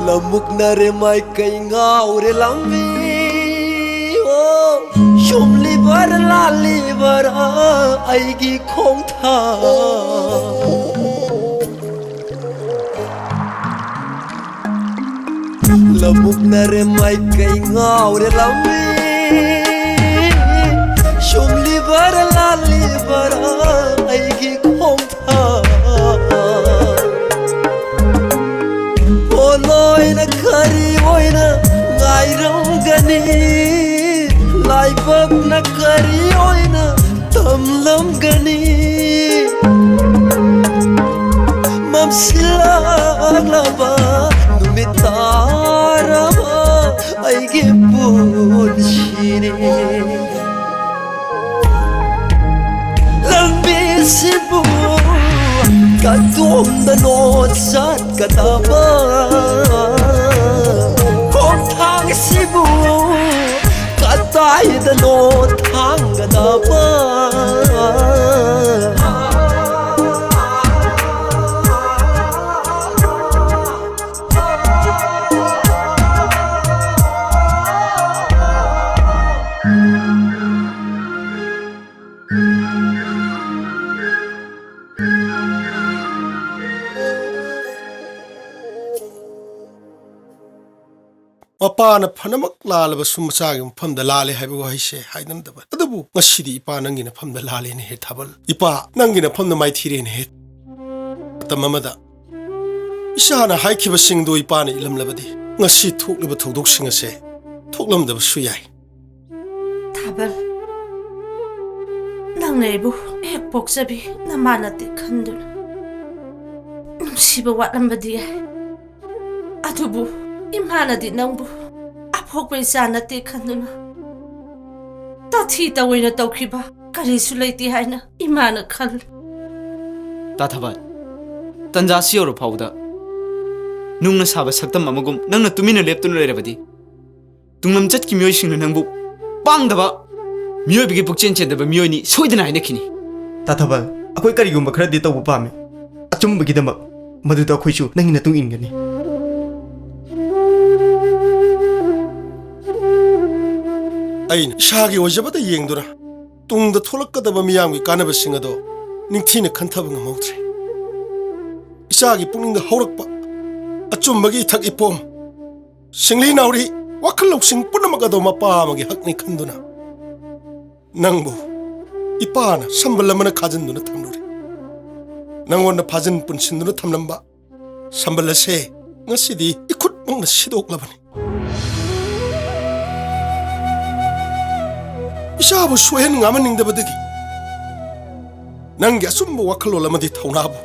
ꯂꯝꯃꯨꯛꯅꯔꯦ ꯃꯥꯏꯀꯩ ꯉꯥꯎꯔꯦ ꯂꯝꯕꯤ꯫ ꯑꯣ, ꯆꯨꯝꯂꯤꯕꯔ ꯂꯥꯜꯂꯤꯕꯔ ꯑꯩꯒꯤ ꯈꯣꯡꯊꯥꯡ? ꯂꯧꯕꯨꯛꯅꯔꯦ ꯃꯥꯏꯀꯩ ꯉꯥꯎꯔꯦ ꯂꯝꯕꯤ꯫ ꯆꯨꯝꯂꯤꯕꯔꯥ ꯂꯥꯜꯂꯤꯕꯔꯥ ꯑꯩꯒꯤ ꯈꯣꯡꯊꯥꯡ? ꯄꯣꯠꯂꯣꯏꯅ ꯀꯔꯤ ꯑꯣꯏꯅ ꯉꯥꯏꯔꯝꯒꯅꯤ? ꯂꯥꯏꯕꯛꯅ ꯀꯔꯤ ꯑꯣꯏꯅ ꯇꯝꯂꯝꯒꯅꯤ? ꯃꯝꯁꯤꯜꯂꯛꯂꯕ ꯅꯨꯃꯤꯠ ꯇꯥꯔꯕ ꯑꯩꯒꯤ ꯄꯨꯟꯁꯤꯅꯤ꯫ ꯂꯝꯕꯤꯁꯤꯕꯨ ꯀꯗꯣꯝꯗꯅꯣ ꯆꯠꯀꯗꯕ? ꯈꯣꯡꯊꯥꯡꯁꯤꯕꯨ ꯀꯗꯥꯏꯗꯅꯣ ꯊꯥꯡꯒꯗꯕ? ꯃꯄꯥꯅ ꯐꯅꯃꯛ ꯂꯥꯜꯂꯕꯁꯨ ꯃꯆꯥꯒꯤ ꯃꯐꯝꯗ ꯂꯥꯜꯂꯦ ꯍꯥꯏꯕ ꯋꯥꯍꯩꯁꯦ ꯍꯥꯏꯅꯗꯕ꯫ ꯑꯗꯨꯕꯨ ꯉꯁꯤꯗꯤ ꯏꯄꯥ ꯅꯪꯒꯤ ꯅꯐꯝꯗ ꯂꯥꯜꯂꯦꯅꯦ ꯍꯦ ꯊꯥꯕꯜ꯫ ꯏꯄꯥ ꯅꯪꯒꯤ ꯅꯐꯝꯗ ꯃꯥꯏꯊꯤꯔꯦꯅꯦ ꯍꯦ꯫ ꯃꯇꯝ ꯑꯃꯗ ꯏꯁꯥꯅ ꯍꯥꯏꯈꯤꯕꯁꯤꯡꯗꯨ ꯏꯄꯥꯅ ꯏꯜꯂꯝꯂꯕꯗꯤ ꯉꯁꯤ ꯊꯣꯛꯂꯤꯕ ꯊꯧꯗꯣꯛꯁꯤꯡ ꯑꯁꯦ ꯊꯣꯛꯂꯝꯗꯕꯁꯨ ꯌꯥꯏ꯫ ꯊꯥꯕꯜ, ꯅꯪꯅ ꯑꯩꯕꯨ ꯍꯦꯛ ꯄꯣꯛꯆꯕꯤ ꯅꯃꯥ ꯅꯠꯇꯦ ꯈꯟꯗꯨꯅ ꯅꯨꯡꯁꯤꯕ ꯋꯥꯠꯂꯝꯕꯗꯤ ꯌꯥꯏ꯫ ꯑꯗꯨꯕꯨ ꯏꯃꯥꯅꯗꯤ ꯅꯪꯕꯨ ꯑꯄꯣꯛꯄ ꯏꯆꯥ ꯅꯠꯇꯦ ꯈꯟꯗꯨꯅ ꯇꯥꯊꯤ ꯇꯑꯣꯏꯅ ꯇꯧꯈꯤꯕ ꯀꯔꯤꯁꯨ ꯂꯩꯇꯦ ꯍꯥꯏꯅ ꯏꯃꯥꯅ ꯈꯜꯂꯤ꯫ ꯇꯥ ꯊꯥꯕꯜ, ꯇꯟꯖꯥꯁꯤ ꯌꯧꯔ ꯐꯥꯎꯕꯗ ꯅꯨꯡꯅ ꯁꯥꯕ ꯁꯛꯇꯝ ꯑꯃꯒꯨꯝ ꯅꯪꯅ ꯇꯨꯃꯤꯟꯅ ꯂꯦꯞꯇꯨꯅ ꯂꯩꯔꯕꯗꯤ ꯇꯨꯡꯂꯝꯆꯠꯀꯤ ꯃꯤꯑꯣꯏꯁꯤꯡꯅ ꯅꯪꯕꯨ ꯄꯥꯡꯗꯕ, ꯃꯤꯑꯣꯏꯕꯒꯤ ꯄꯨꯛꯆꯦꯟ ꯆꯦꯟꯗꯕ ꯃꯤꯑꯣꯏꯅꯤ ꯁꯣꯏꯗꯅ ꯍꯥꯏꯅꯈꯤꯅꯤ꯫ ꯇꯥ ꯊꯥꯕꯜ, ꯑꯩꯈꯣꯏ ꯀꯔꯤꯒꯨꯝꯕ ꯈꯔꯗꯤ ꯇꯧꯕ ꯄꯥꯝꯃꯤ꯫ ꯑꯆꯨꯝꯕꯒꯤꯗꯃꯛ ꯃꯗꯨꯗ ꯑꯩꯈꯣꯏꯁꯨ ꯅꯪꯒꯤ ꯃꯇꯨꯡ ꯏꯟꯒꯅꯤ꯫ ꯑꯩꯅ ꯏꯁꯥꯒꯤ ꯑꯣꯏꯖꯕꯗ ꯌꯦꯡꯗꯨꯅ ꯇꯨꯡꯗ ꯊꯣꯛꯂꯛꯀꯗꯕ ꯃꯤꯌꯥꯝꯒꯤ ꯀꯥꯟꯅꯕꯁꯤꯡ ꯑꯗꯣ ꯅꯤꯡꯊꯤꯅ ꯈꯟꯊꯕ ꯉꯝꯍꯧꯗ꯭ꯔꯦ꯫ ꯏꯆꯥꯒꯤ ꯄꯨꯛꯅꯤꯡꯗ ꯍꯧꯔꯛꯄ ꯑꯆꯨꯝꯕꯒꯤ ꯏꯊꯛ ꯏꯄꯣꯝ ꯁꯤꯡꯂꯤ ꯅꯥꯎꯔꯤ, ꯋꯥꯈꯜ ꯂꯧꯁꯤꯡ ꯄꯨꯝꯅꯃꯛ ꯑꯗꯣ ꯃꯄꯥ ꯑꯃꯒꯤ ꯍꯛꯅꯤ ꯈꯟꯗꯨꯅ ꯅꯪꯕꯨ ꯏꯄꯥꯅ ꯁꯝꯕꯜ ꯑꯃꯅ ꯈꯥꯖꯤꯟꯗꯨꯅ ꯊꯝꯂꯨꯔꯦ꯫ ꯅꯪꯉꯣꯟꯗ ꯐꯥꯖꯤꯟ ꯄꯨꯟꯁꯤꯟꯗꯨꯅ ꯊꯝꯂꯝꯕ ꯁꯝꯕꯜ ꯑꯁꯦ ꯉꯁꯤꯗꯤ ꯏꯈꯨꯠꯃꯛꯅ ꯁꯤꯗꯣꯛꯂꯕꯅꯤ꯫ ꯏꯆꯥꯕꯨ ꯁꯣꯏꯍꯟ ꯉꯥꯝꯍꯟꯅꯤꯡꯗꯕꯗꯒꯤ ꯅꯪꯒꯤ ꯑꯆꯨꯝꯕ ꯋꯥꯈꯜꯂꯣꯟ ꯑꯃꯗꯤ ꯊꯧꯅꯥꯕꯨ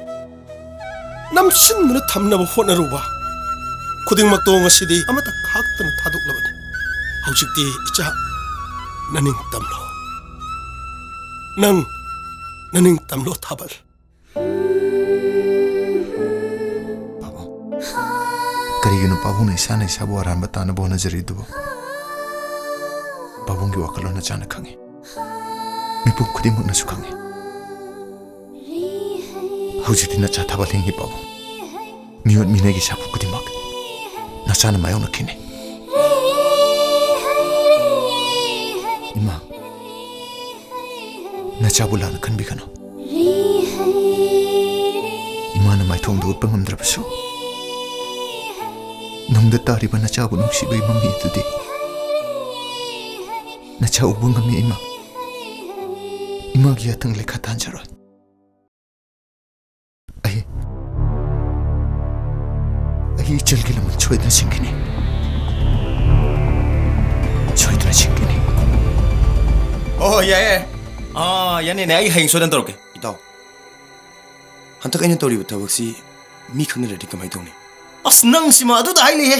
ꯅꯝꯁꯤꯟꯗꯨꯅ ꯊꯝꯅꯕ ꯍꯣꯠꯅꯔꯨꯕ ꯈꯨꯗꯤꯡꯃꯛꯇꯣ ꯉꯁꯤꯗꯤ ꯑꯃꯠꯇ ꯈꯥꯛꯇꯅ ꯊꯥꯗꯣꯛꯂꯕꯅꯤ꯫ ꯍꯧꯖꯤꯛꯇꯤ ꯏꯆꯥ, ꯅꯅꯤꯡ ꯇꯝꯂꯣ꯫ ꯅꯪ ꯅꯅꯤꯡ ꯇꯝꯂꯣ, ꯊꯥꯕꯜ꯫ ꯄꯥꯕꯨꯡ, ꯀꯔꯤꯒꯤꯅꯣ ꯄꯥꯕꯨꯡꯅ ꯏꯁꯥꯅ ꯏꯁꯥꯕꯨ ꯑꯔꯥꯟꯕ ꯇꯥꯅꯕ ꯍꯣꯠꯅꯖꯔꯤꯗꯨꯕꯨ? ꯄꯥꯕꯨꯡꯒꯤ ꯋꯥꯈꯜꯂꯣꯟ ꯅꯆꯥꯅ ꯈꯪꯉꯤ꯫ ꯃꯤꯄꯨꯝ ꯈꯨꯗꯤꯡꯃꯛꯅꯁꯨ ꯈꯪꯉꯤ꯫ ꯍꯧꯖꯤꯛꯇꯤ ꯅꯆꯥ ꯊꯥꯕꯜ ꯍꯤꯡꯉꯤ, ꯄꯥꯕꯨꯡ꯫ ꯃꯤꯑꯣꯠ ꯃꯤꯅꯩꯒꯤ ꯁꯥꯐꯨ ꯈꯨꯗꯤꯡꯃꯛ ꯅꯆꯥꯅ ꯃꯥꯌꯣꯛꯅꯈꯤꯅꯤ꯫ ꯏꯃꯥ, ꯅꯆꯥꯕꯨ ꯂꯥꯟꯅ ꯈꯟꯕꯤꯒꯅꯨ꯫ ꯏꯃꯥꯅ ꯃꯥꯏꯊꯣꯡꯗ ꯎꯠꯄ ꯉꯝꯗ꯭ꯔꯕꯁꯨ, ꯅꯨꯡꯗ ꯇꯥꯔꯤꯕ ꯅꯆꯥꯕꯨ ꯅꯨꯡꯁꯤꯕꯒꯤ ꯃꯃꯤ ꯑꯗꯨꯗꯤ ꯅꯆꯥ ꯎꯕ ꯉꯝꯃꯤ, ꯏꯃꯥ꯫ ꯏꯃꯥꯒꯤ ꯌꯥꯊꯪ ꯂꯩꯈꯥ ꯇꯥꯍꯟꯖꯔꯣꯏ꯫ ꯑꯩ, ꯑꯩ ꯏꯆꯜꯒꯤ ꯂꯃꯟ ꯁꯣꯏꯗꯅ ꯁꯤꯟꯒꯅꯤ꯫ ꯁꯣꯏꯗꯅ ꯁꯤꯟꯒꯅꯤ꯫ ꯑꯣ, ꯌꯥꯏ, ꯌꯥꯏ꯫ ꯑꯥ, ꯌꯥꯅꯤꯅꯦ, ꯑꯩ ꯍꯌꯦꯡ ꯁꯣꯏꯗꯅ ꯇꯧꯔꯛꯀꯦ꯫ ꯏꯇꯥꯎ, ꯍꯟꯗꯛ ꯑꯩꯅ ꯇꯧꯔꯤꯕ ꯊꯕꯛꯁꯤ ꯃꯤ ꯈꯪꯅꯔꯗꯤ ꯀꯃꯥꯏꯅ ꯇꯧꯅꯤ? ꯑꯁ, ꯅꯪꯁꯤꯃ ꯑꯗꯨꯗ ꯍꯥꯏ ꯂꯩꯍꯦ꯫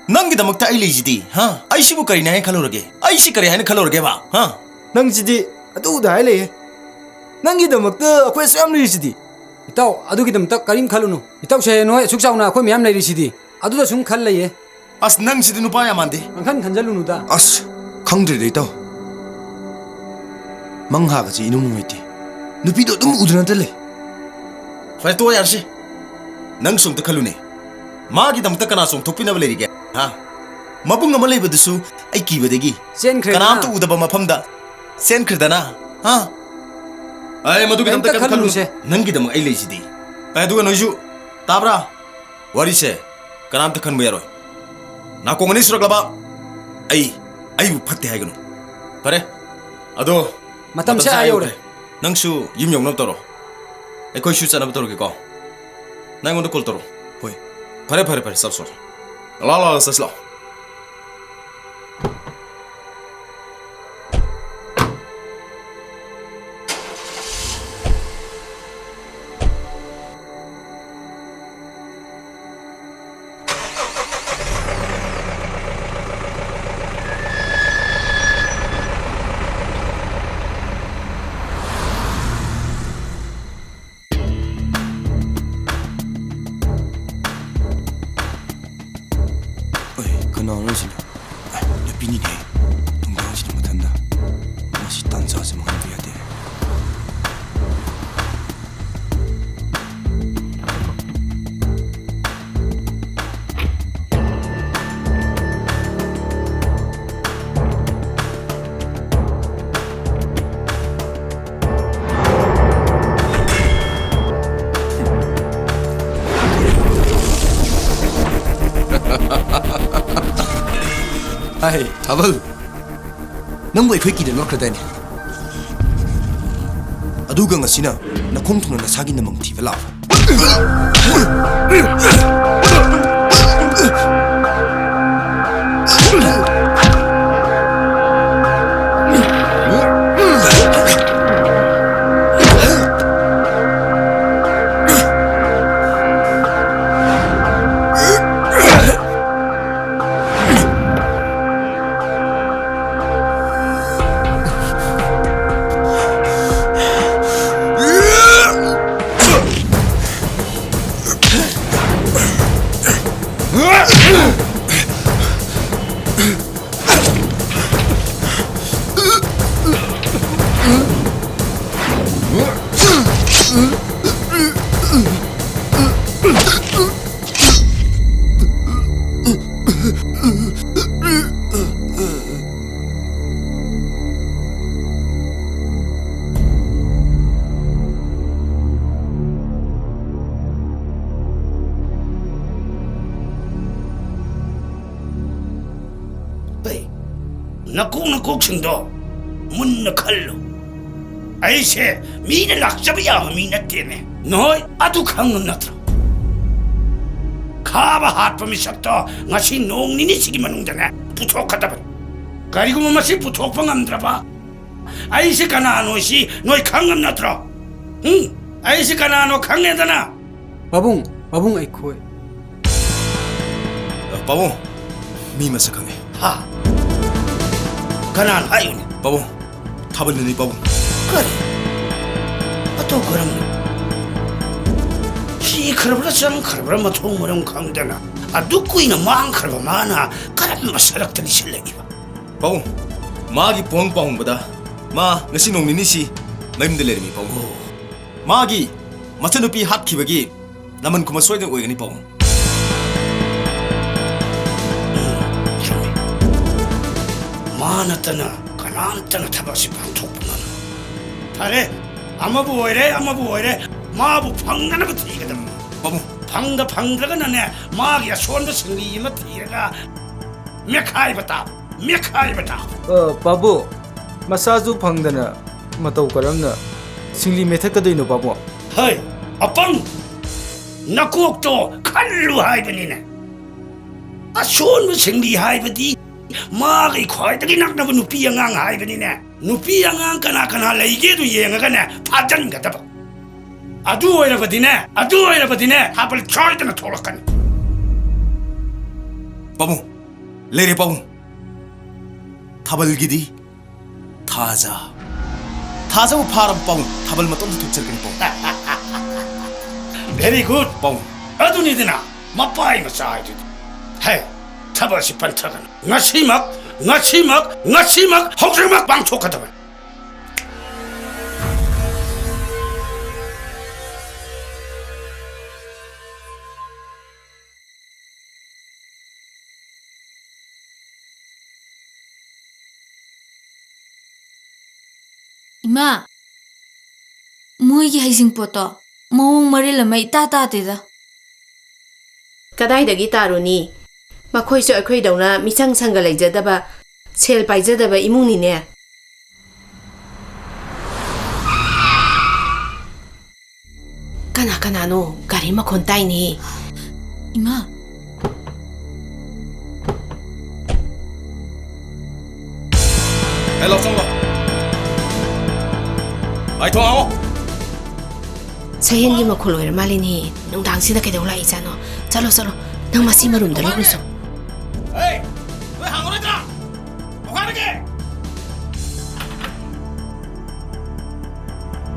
ꯅꯪꯒꯤꯗꯃꯛꯇ ꯑꯩ ꯂꯩꯁꯤꯗꯤ, ꯍꯥ? ꯑꯩꯁꯤꯕꯨ ꯀꯔꯤꯅꯦ ꯍꯥꯏꯅ ꯈꯜꯂꯨꯔꯒꯦ? ꯑꯩꯁꯤ ꯀꯔꯤ ꯍꯥꯏꯅ ꯈꯜꯂꯨꯔꯒꯦꯕ, ꯍꯥ? ꯅꯪꯁꯤꯗꯤ ꯑꯗꯨꯗ ꯍꯥꯏ ꯂꯩꯍꯦ꯫ ꯅꯪꯒꯤꯗꯃꯛꯇ ꯑꯩꯈꯣꯏ ꯑꯁꯨꯛ ꯌꯥꯝ ꯂꯩꯔꯤꯁꯤꯗꯤ꯫ ꯏꯇꯥꯎ, ꯑꯗꯨꯒꯤꯗꯃꯛꯇ ꯀꯔꯤꯝ ꯈꯜꯂꯨꯅꯨ꯫ ꯏꯇꯥꯎꯁꯦ ꯅꯣꯏ ꯑꯁꯨꯛ ꯆꯥꯎꯅ ꯑꯩꯈꯣꯏ ꯃꯌꯥꯝ ꯂꯩꯔꯤꯁꯤꯗꯤ꯫ ꯑꯗꯨꯗ ꯁꯨꯝ ꯈꯜ ꯂꯩꯌꯦ꯫ ꯑꯁ, ꯅꯪꯁꯤꯗꯤ ꯅꯨꯄꯥ ꯌꯥꯝ ꯃꯥꯟꯗꯦ꯫ ꯄꯪꯈꯟ ꯈꯟꯖꯜꯂꯨꯅꯨꯗ꯫ ꯑꯁ, ꯈꯪꯗ꯭ꯔꯦꯗ, ꯏꯇꯥꯎ꯫ ꯃꯪ ꯍꯥꯒꯁꯤ ꯏꯅꯨꯡ ꯅꯨꯡꯉꯥꯏꯇꯦ꯫ ꯅꯨꯄꯤꯗꯣ ꯑꯗꯨꯝ ꯎꯗꯨꯅꯇ ꯂꯩ꯫ ꯐꯔꯦ, ꯇꯣꯛꯑꯣ, ꯌꯥꯔꯁꯤ꯫ ꯅꯪꯁꯨ ꯑꯝꯇ ꯈꯜꯂꯨꯅꯦ꯫ ꯃꯥꯒꯤꯗꯃꯛꯇ ꯀꯅꯥ ꯆꯣꯡꯊꯣꯛꯄꯤꯅꯕ ꯂꯩꯔꯤꯒꯦ? ꯍꯥ? ꯃꯕꯨꯡ ꯑꯃ ꯂꯩꯕꯗꯨꯁꯨ ꯑꯩ ꯀꯤꯕꯗꯒꯤ ꯆꯦꯟꯈ꯭ꯔꯦꯗꯅ꯫ ꯀꯅꯥꯝꯇ ꯎꯗꯕ ꯃꯐꯝꯗ ꯆꯦꯟꯈ꯭ꯔꯦꯗꯅ꯫ ꯍꯥ? ꯑꯩ ꯃꯗꯨꯒꯤꯗꯃꯛꯇ ꯀꯩꯝꯇ ꯀꯩꯝꯇ ꯈꯜꯂꯨꯅꯨ꯫ ꯈꯜꯂꯨꯅꯨꯁꯦ꯫ ꯅꯪꯒꯤꯗꯃꯛ ꯑꯩ ꯂꯩꯁꯤꯗꯤ꯫ ꯑꯦ, ꯑꯗꯨꯒ ꯅꯣꯏꯁꯨ, ꯇꯥꯕ꯭ꯔꯥ? ꯋꯥꯔꯤꯁꯦ ꯀꯅꯥꯝꯇ ꯈꯟꯕ ꯌꯥꯔꯣꯏ꯫ ꯅꯥꯀꯣꯡ ꯑꯅꯤ ꯁꯨꯔꯛꯂꯕ ꯑꯩ, ꯑꯩꯕꯨ ꯐꯠꯇꯦ ꯍꯥꯏꯒꯅꯨ꯫ ꯐꯔꯦ, ꯑꯗꯣ ꯃꯇꯝꯁꯦ ꯃꯇꯝꯁꯦ ꯑꯥ ꯑꯥ ꯌꯧꯔꯦ꯫ ꯌꯧꯔꯦ꯫ ꯅꯪꯁꯨ ꯌꯨꯝ ꯌꯧꯅꯕ ꯇꯧꯔꯣ꯫ ꯑꯩꯈꯣꯏꯁꯨ ꯆꯠꯅꯕ ꯇꯧꯔꯒꯦꯀꯣ꯫ ꯅꯪ ꯑꯩꯉꯣꯟꯗ call ꯇꯧꯔꯣ꯫ ꯍꯣꯏ꯫ ꯐꯔꯦ, ꯐꯔꯦ, ꯐꯔꯦ, ꯆꯠꯁꯤ, ꯆꯠꯁꯤ꯫ ꯂꯥꯛꯑꯣ, ꯂꯥꯛꯑꯣ, ꯆꯠꯁꯤ ꯂꯥꯛꯑꯣ꯫ ꯑꯩ, ꯀꯅꯥꯅꯣ ꯁꯤꯅ? ꯑꯦ, ꯅꯨꯄꯤꯅꯤꯅꯦ꯫ ꯅꯨꯡꯗꯥꯡꯁꯤꯗ ꯃꯊꯟꯗ꯫ ꯃꯁꯤ ꯇꯥꯟꯖꯥꯁꯦ ꯃꯥꯡꯍꯟꯕ ꯌꯥꯗꯦ꯫ ꯍꯥꯏ, ꯊꯥꯕꯜ꯫ ꯅꯪꯕꯨ ꯑꯩꯈꯣꯏ ꯀꯤꯗ ꯂꯣꯠꯈ꯭ꯔꯗꯥꯏꯅꯦ? ꯑꯗꯨꯒ ꯉꯁꯤꯅ ꯅꯈꯣꯡ ꯊꯨꯡꯅ ꯅꯁꯥꯒꯤ ꯅꯃꯪ ꯊꯤꯕ ꯂꯥꯛꯑꯕ? ꯅꯀꯣꯛ ꯅꯀꯣꯛꯁꯤꯡꯗꯣ ꯃꯨꯟꯅ ꯈꯜꯂꯨ꯫ ꯑꯩꯁꯦ ꯃꯤꯅ ꯂꯥꯛꯆꯕ ꯌꯥꯕ ꯃꯤ ꯅꯠꯇꯦꯅꯦ꯫ ꯅꯣꯏ ꯑꯗꯨ ꯈꯪꯉꯝ ꯅꯠꯇ꯭ꯔꯣ? ꯈꯥꯕ ꯍꯥꯠꯄ ꯃꯤꯁꯛꯇꯣ ꯉꯁꯤ ꯅꯣꯡ ꯅꯤꯅꯤꯁꯤꯒꯤ ꯃꯅꯨꯡꯗꯅꯦ ꯄꯨꯊꯣꯛꯀꯗꯕꯅꯤ꯫ ꯀꯔꯤꯒꯨꯝꯕ ꯃꯁꯤ ꯄꯨꯊꯣꯛꯄ ꯉꯝꯗ꯭ꯔꯕ, ꯑꯩꯁꯦ ꯀꯅꯥꯅꯣ ꯁꯤ ꯅꯣꯏ ꯈꯪꯉꯝ ꯅꯠꯇ꯭ꯔꯣ? ꯎꯝ? ꯑꯩꯁꯦ ꯀꯅꯥꯅꯣ ꯈꯪꯉꯦꯗꯅ? ꯄꯥꯕꯨꯡ, ꯄꯥꯕꯨꯡ, ꯑꯩꯈꯣꯏ꯫ ꯑ, ꯄꯥꯕꯨꯡ, ꯃꯤ ꯃꯁꯛ ꯈꯪꯉꯦ꯫ ꯍꯥ? ꯀꯅꯥꯅꯣ ꯍꯥꯏꯌꯨꯅꯦ? ꯄꯥꯕꯨꯡ, ꯊꯥꯕꯜꯗꯨꯅꯤ ꯄꯥꯕꯨꯡ꯫ ꯀꯔꯤ? ꯃꯇꯧ ꯀꯔꯝꯅ? ꯁꯤꯈ꯭ꯔꯕ꯭ꯔꯥ ꯆꯪꯈ꯭ꯔꯕ꯭ꯔꯥ ꯃꯊꯣꯡ ꯃꯔꯝ ꯈꯪꯗꯅ ꯑꯗꯨ ꯀꯨꯏꯅ ꯃꯥꯡꯈ꯭ꯔꯕ ꯃꯥꯅ ꯀꯔꯝꯕ ꯁꯔꯛꯇ ꯅꯤꯡꯁꯤꯡꯂꯛꯏꯕ? ꯄꯥꯕꯨꯡ, ꯃꯥꯒꯤ ꯄꯣꯡ ꯄꯥꯎꯍꯣꯡꯕꯗ ꯃꯥ ꯉꯁꯤ ꯅꯣꯡ ꯅꯤꯅꯤꯁꯤ ꯃꯌꯨꯝꯗ ꯂꯩꯔꯝꯃꯤ ꯄꯥꯕꯨꯡ꯫ ꯑꯣ꯫ ꯃꯥꯒꯤ ꯃꯆꯟꯅꯨꯄꯤ ꯍꯥꯠꯈꯤꯕꯒꯤ ꯂꯃꯟ ꯈꯨꯝꯕ ꯁꯣꯏꯗꯅ ꯑꯣꯏꯒꯅꯤ ꯄꯥꯕꯨꯡ꯫ ꯎꯝ, ꯆꯨꯝꯃꯤ꯫ ꯃꯥ ꯅꯠꯇꯅ ꯀꯅꯥꯝꯇꯅ ꯊꯕꯛ ꯑꯁꯤ ꯄꯥꯡꯊꯣꯛꯄ ꯉꯝꯃꯣꯏ꯫ ꯐꯔꯦ, ꯑꯃꯕꯨ ꯑꯣꯏꯔꯦ, ꯑꯃꯕꯨ ꯑꯣꯏꯔꯦ, ꯃꯥꯕꯨ ꯐꯪꯅꯅꯕ ꯊꯤꯒꯗꯕꯅꯤ꯫ ꯄꯥꯕꯨꯡ꯫ ꯐꯪꯗ ꯐꯪꯗ꯭ꯔꯒꯅꯅꯦ, ꯃꯥꯒꯤ ꯑꯁꯣꯟꯕ ꯁꯤꯡꯂꯤ ꯑꯃ ꯊꯤꯔꯒ ꯃꯦꯠꯈꯥꯏꯕ ꯇꯥꯕ, ꯃꯦꯠꯈꯥꯏꯕ ꯇꯥꯕ꯫ ꯑ, ꯄꯥꯕꯨ, ꯃꯁꯥꯁꯨ ꯐꯪꯗꯅ ꯃꯇꯧ ꯀꯔꯝꯅ ꯁꯤꯡꯂꯤ ꯃꯦꯠꯊꯠꯀꯗꯣꯏꯅꯣ, ꯄꯥꯕꯨ? ꯍꯩ, ꯑꯄꯪ! ꯅꯀꯣꯛꯇꯣ ꯈꯜꯂꯨ ꯍꯥꯏꯕꯅꯤꯅꯦ꯫ ꯑꯁꯣꯟꯕ ꯁꯤꯡꯂꯤ ꯍꯥꯏꯕꯗꯤ ꯃꯥꯒꯤ ꯈ꯭ꯋꯥꯏꯗꯒꯤ ꯅꯛꯅꯕ ꯅꯨꯄꯤ ꯑꯉꯥꯡ ꯍꯥꯏꯕꯅꯤꯅꯦ꯫ ꯅꯨꯄꯤ ꯑꯉꯥꯡ ꯀꯅꯥ ꯀꯅꯥ ꯂꯩꯒꯦꯗꯨ ꯌꯦꯡꯉꯒꯅꯦ ꯐꯥꯖꯤꯟꯒꯗꯕ꯫ ꯑꯗꯨ ꯑꯣꯏꯔꯕꯗꯤꯅꯦ, ꯑꯗꯨ ꯑꯣꯏꯔꯕꯗꯤꯅꯦ ꯊꯥꯕꯜ ꯁꯣꯏꯗꯅ ꯊꯣꯛꯂꯛꯀꯅꯤ꯫ ꯄꯥꯕꯨꯡ, ꯂꯩꯔꯦ ꯄꯥꯕꯨꯡ꯫ ꯊꯥꯕꯜꯒꯤꯗꯤ ꯊꯥꯖ꯫ ꯊꯥꯖꯕꯨ ꯐꯥꯔꯕ ꯄꯥꯕꯨꯡ, ꯊꯥꯕꯜ ꯃꯇꯣꯝꯇ ꯊꯣꯛꯆꯔꯛꯀꯅꯤ ꯄꯥꯕꯨꯡ꯫ Very good꯫ ꯄꯥꯕꯨꯡ꯫ ꯑꯗꯨꯅꯤꯗꯅ ꯃꯄꯥꯏ ꯃꯆꯥ ꯍꯥꯏꯗꯨꯗꯤ꯫ ꯍꯦ, ꯊꯕꯛ ꯑꯁꯤ ꯄꯟꯊꯒꯅꯨ꯫ ꯉꯁꯤꯃꯛ, ꯉꯁꯤꯃꯛ, ꯉꯁꯤꯃꯛ, ꯍꯧꯖꯤꯛꯃꯛ ꯄꯥꯡꯊꯣꯛꯀꯗꯕꯅꯤ꯫ ꯏꯃꯥ, ꯃꯣꯏꯒꯤ ꯍꯩꯖꯤꯡꯄꯣꯠꯇꯣ ꯃꯑꯣꯡ ꯃꯔꯤꯜ ꯑꯃ ꯏꯇꯥ ꯇꯥꯗꯦꯗ꯫ ꯀꯗꯥꯏꯗꯒꯤ ꯇꯥꯔꯨꯅꯤ? ꯃꯈꯣꯏꯁꯨ ꯑꯩꯈꯣꯏꯗꯧꯅ ꯃꯤꯆꯪ ꯁꯪꯒ ꯂꯩꯖꯗꯕ ꯁꯦꯜ ꯄꯥꯏꯖꯗꯕ ꯏꯃꯨꯡꯅꯤꯅꯦ꯫ ꯀꯅꯥ ꯀꯅꯥꯅꯣ? ꯒꯥꯔꯤ ꯃꯈꯣꯟ ꯇꯥꯏꯅꯦ꯫ ꯏꯃꯥ꯫ ꯑꯦ, ꯂꯧꯆꯧꯕ꯫ ꯃꯥꯏꯊꯣꯡ ꯍꯥꯡꯉꯣ꯫ ꯁꯍꯦꯟꯒꯤ ꯃꯈꯣꯜ ꯑꯣꯏꯔ ꯃꯥꯜꯂꯤꯅꯦ꯫ ꯅꯨꯡꯗꯥꯡꯁꯤꯗ ꯀꯩꯗꯧ ꯂꯥꯛꯏꯖꯥꯠꯅꯣ? ꯆꯠꯂꯣ, ꯆꯠꯂꯣ꯫ ꯅꯪ ꯃꯁꯤ ꯃꯔꯨꯝꯗ ꯂꯧꯔꯨꯆꯣ꯫ ꯑꯦ, ꯅꯣꯏ ꯍꯥꯡꯉꯔꯣꯏꯗ꯭ꯔꯥ? ꯊꯣꯡꯒꯥꯏꯔꯒꯦ!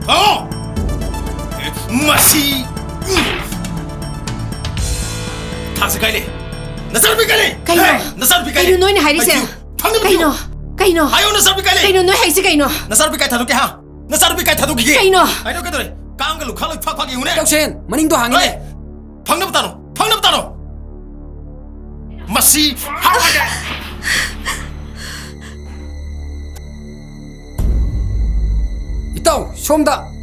ꯊꯣꯡ! ꯃꯁꯤ! ꯊꯥꯡꯁꯦ ꯀꯥꯏ ꯂꯩ? ꯅꯆꯥꯅꯨꯄꯤ ꯀꯥꯏ ꯂꯩ? ꯀꯩꯅꯣ? ꯍꯦ! ꯅꯆꯥꯅꯨꯄꯤ ꯀꯥꯏ ꯂꯩ? ꯀꯩꯅꯣ ꯅꯣꯏꯅ ꯍꯥꯏꯔꯤꯁꯦ? ꯍꯥꯏꯌꯨ! ꯐꯪꯅꯕ ꯀꯩꯅꯣ? ꯊꯤꯌꯨ! ꯀꯩꯅꯣ? ꯍꯥꯏꯌꯨ, ꯅꯆꯥꯅꯨꯄꯤ ꯀꯥꯏ ꯂꯩ? ꯀꯩꯅꯣ ꯅꯣꯏ ꯍꯥꯏꯁꯦ ꯀꯩꯅꯣ? ꯅꯆꯥꯅꯨꯄꯤ ꯀꯥꯏ ꯊꯥꯗꯣꯛꯀꯦ, ꯍꯥ? ꯅꯆꯥꯅꯨꯄꯤ ꯀꯥꯏ ꯊꯥꯗꯣꯛꯈꯤꯒꯦ? ꯀꯩꯅꯣ? ꯀꯩꯅꯣ ꯀꯩꯗꯧꯔꯦ? ꯀꯥꯡꯒ ꯂꯨꯈꯥ ꯂꯣꯏ ꯐꯥꯛ ꯐꯥꯛ ꯌꯦꯡꯉꯨꯅꯦ꯫ ꯇꯧꯁꯦꯟ, ꯃꯅꯤꯡꯗꯣ ꯍꯥꯡꯉꯤꯅꯦ꯫ ꯍꯣꯏ! ꯐꯪꯅꯕ ꯇꯥꯅꯣ! ꯐꯪꯅꯕ ꯇꯥꯅꯣ! ꯃꯁꯤ ꯍꯥꯠꯂꯒꯦ! ꯏꯇꯥꯎ, ꯁꯣꯝꯗ!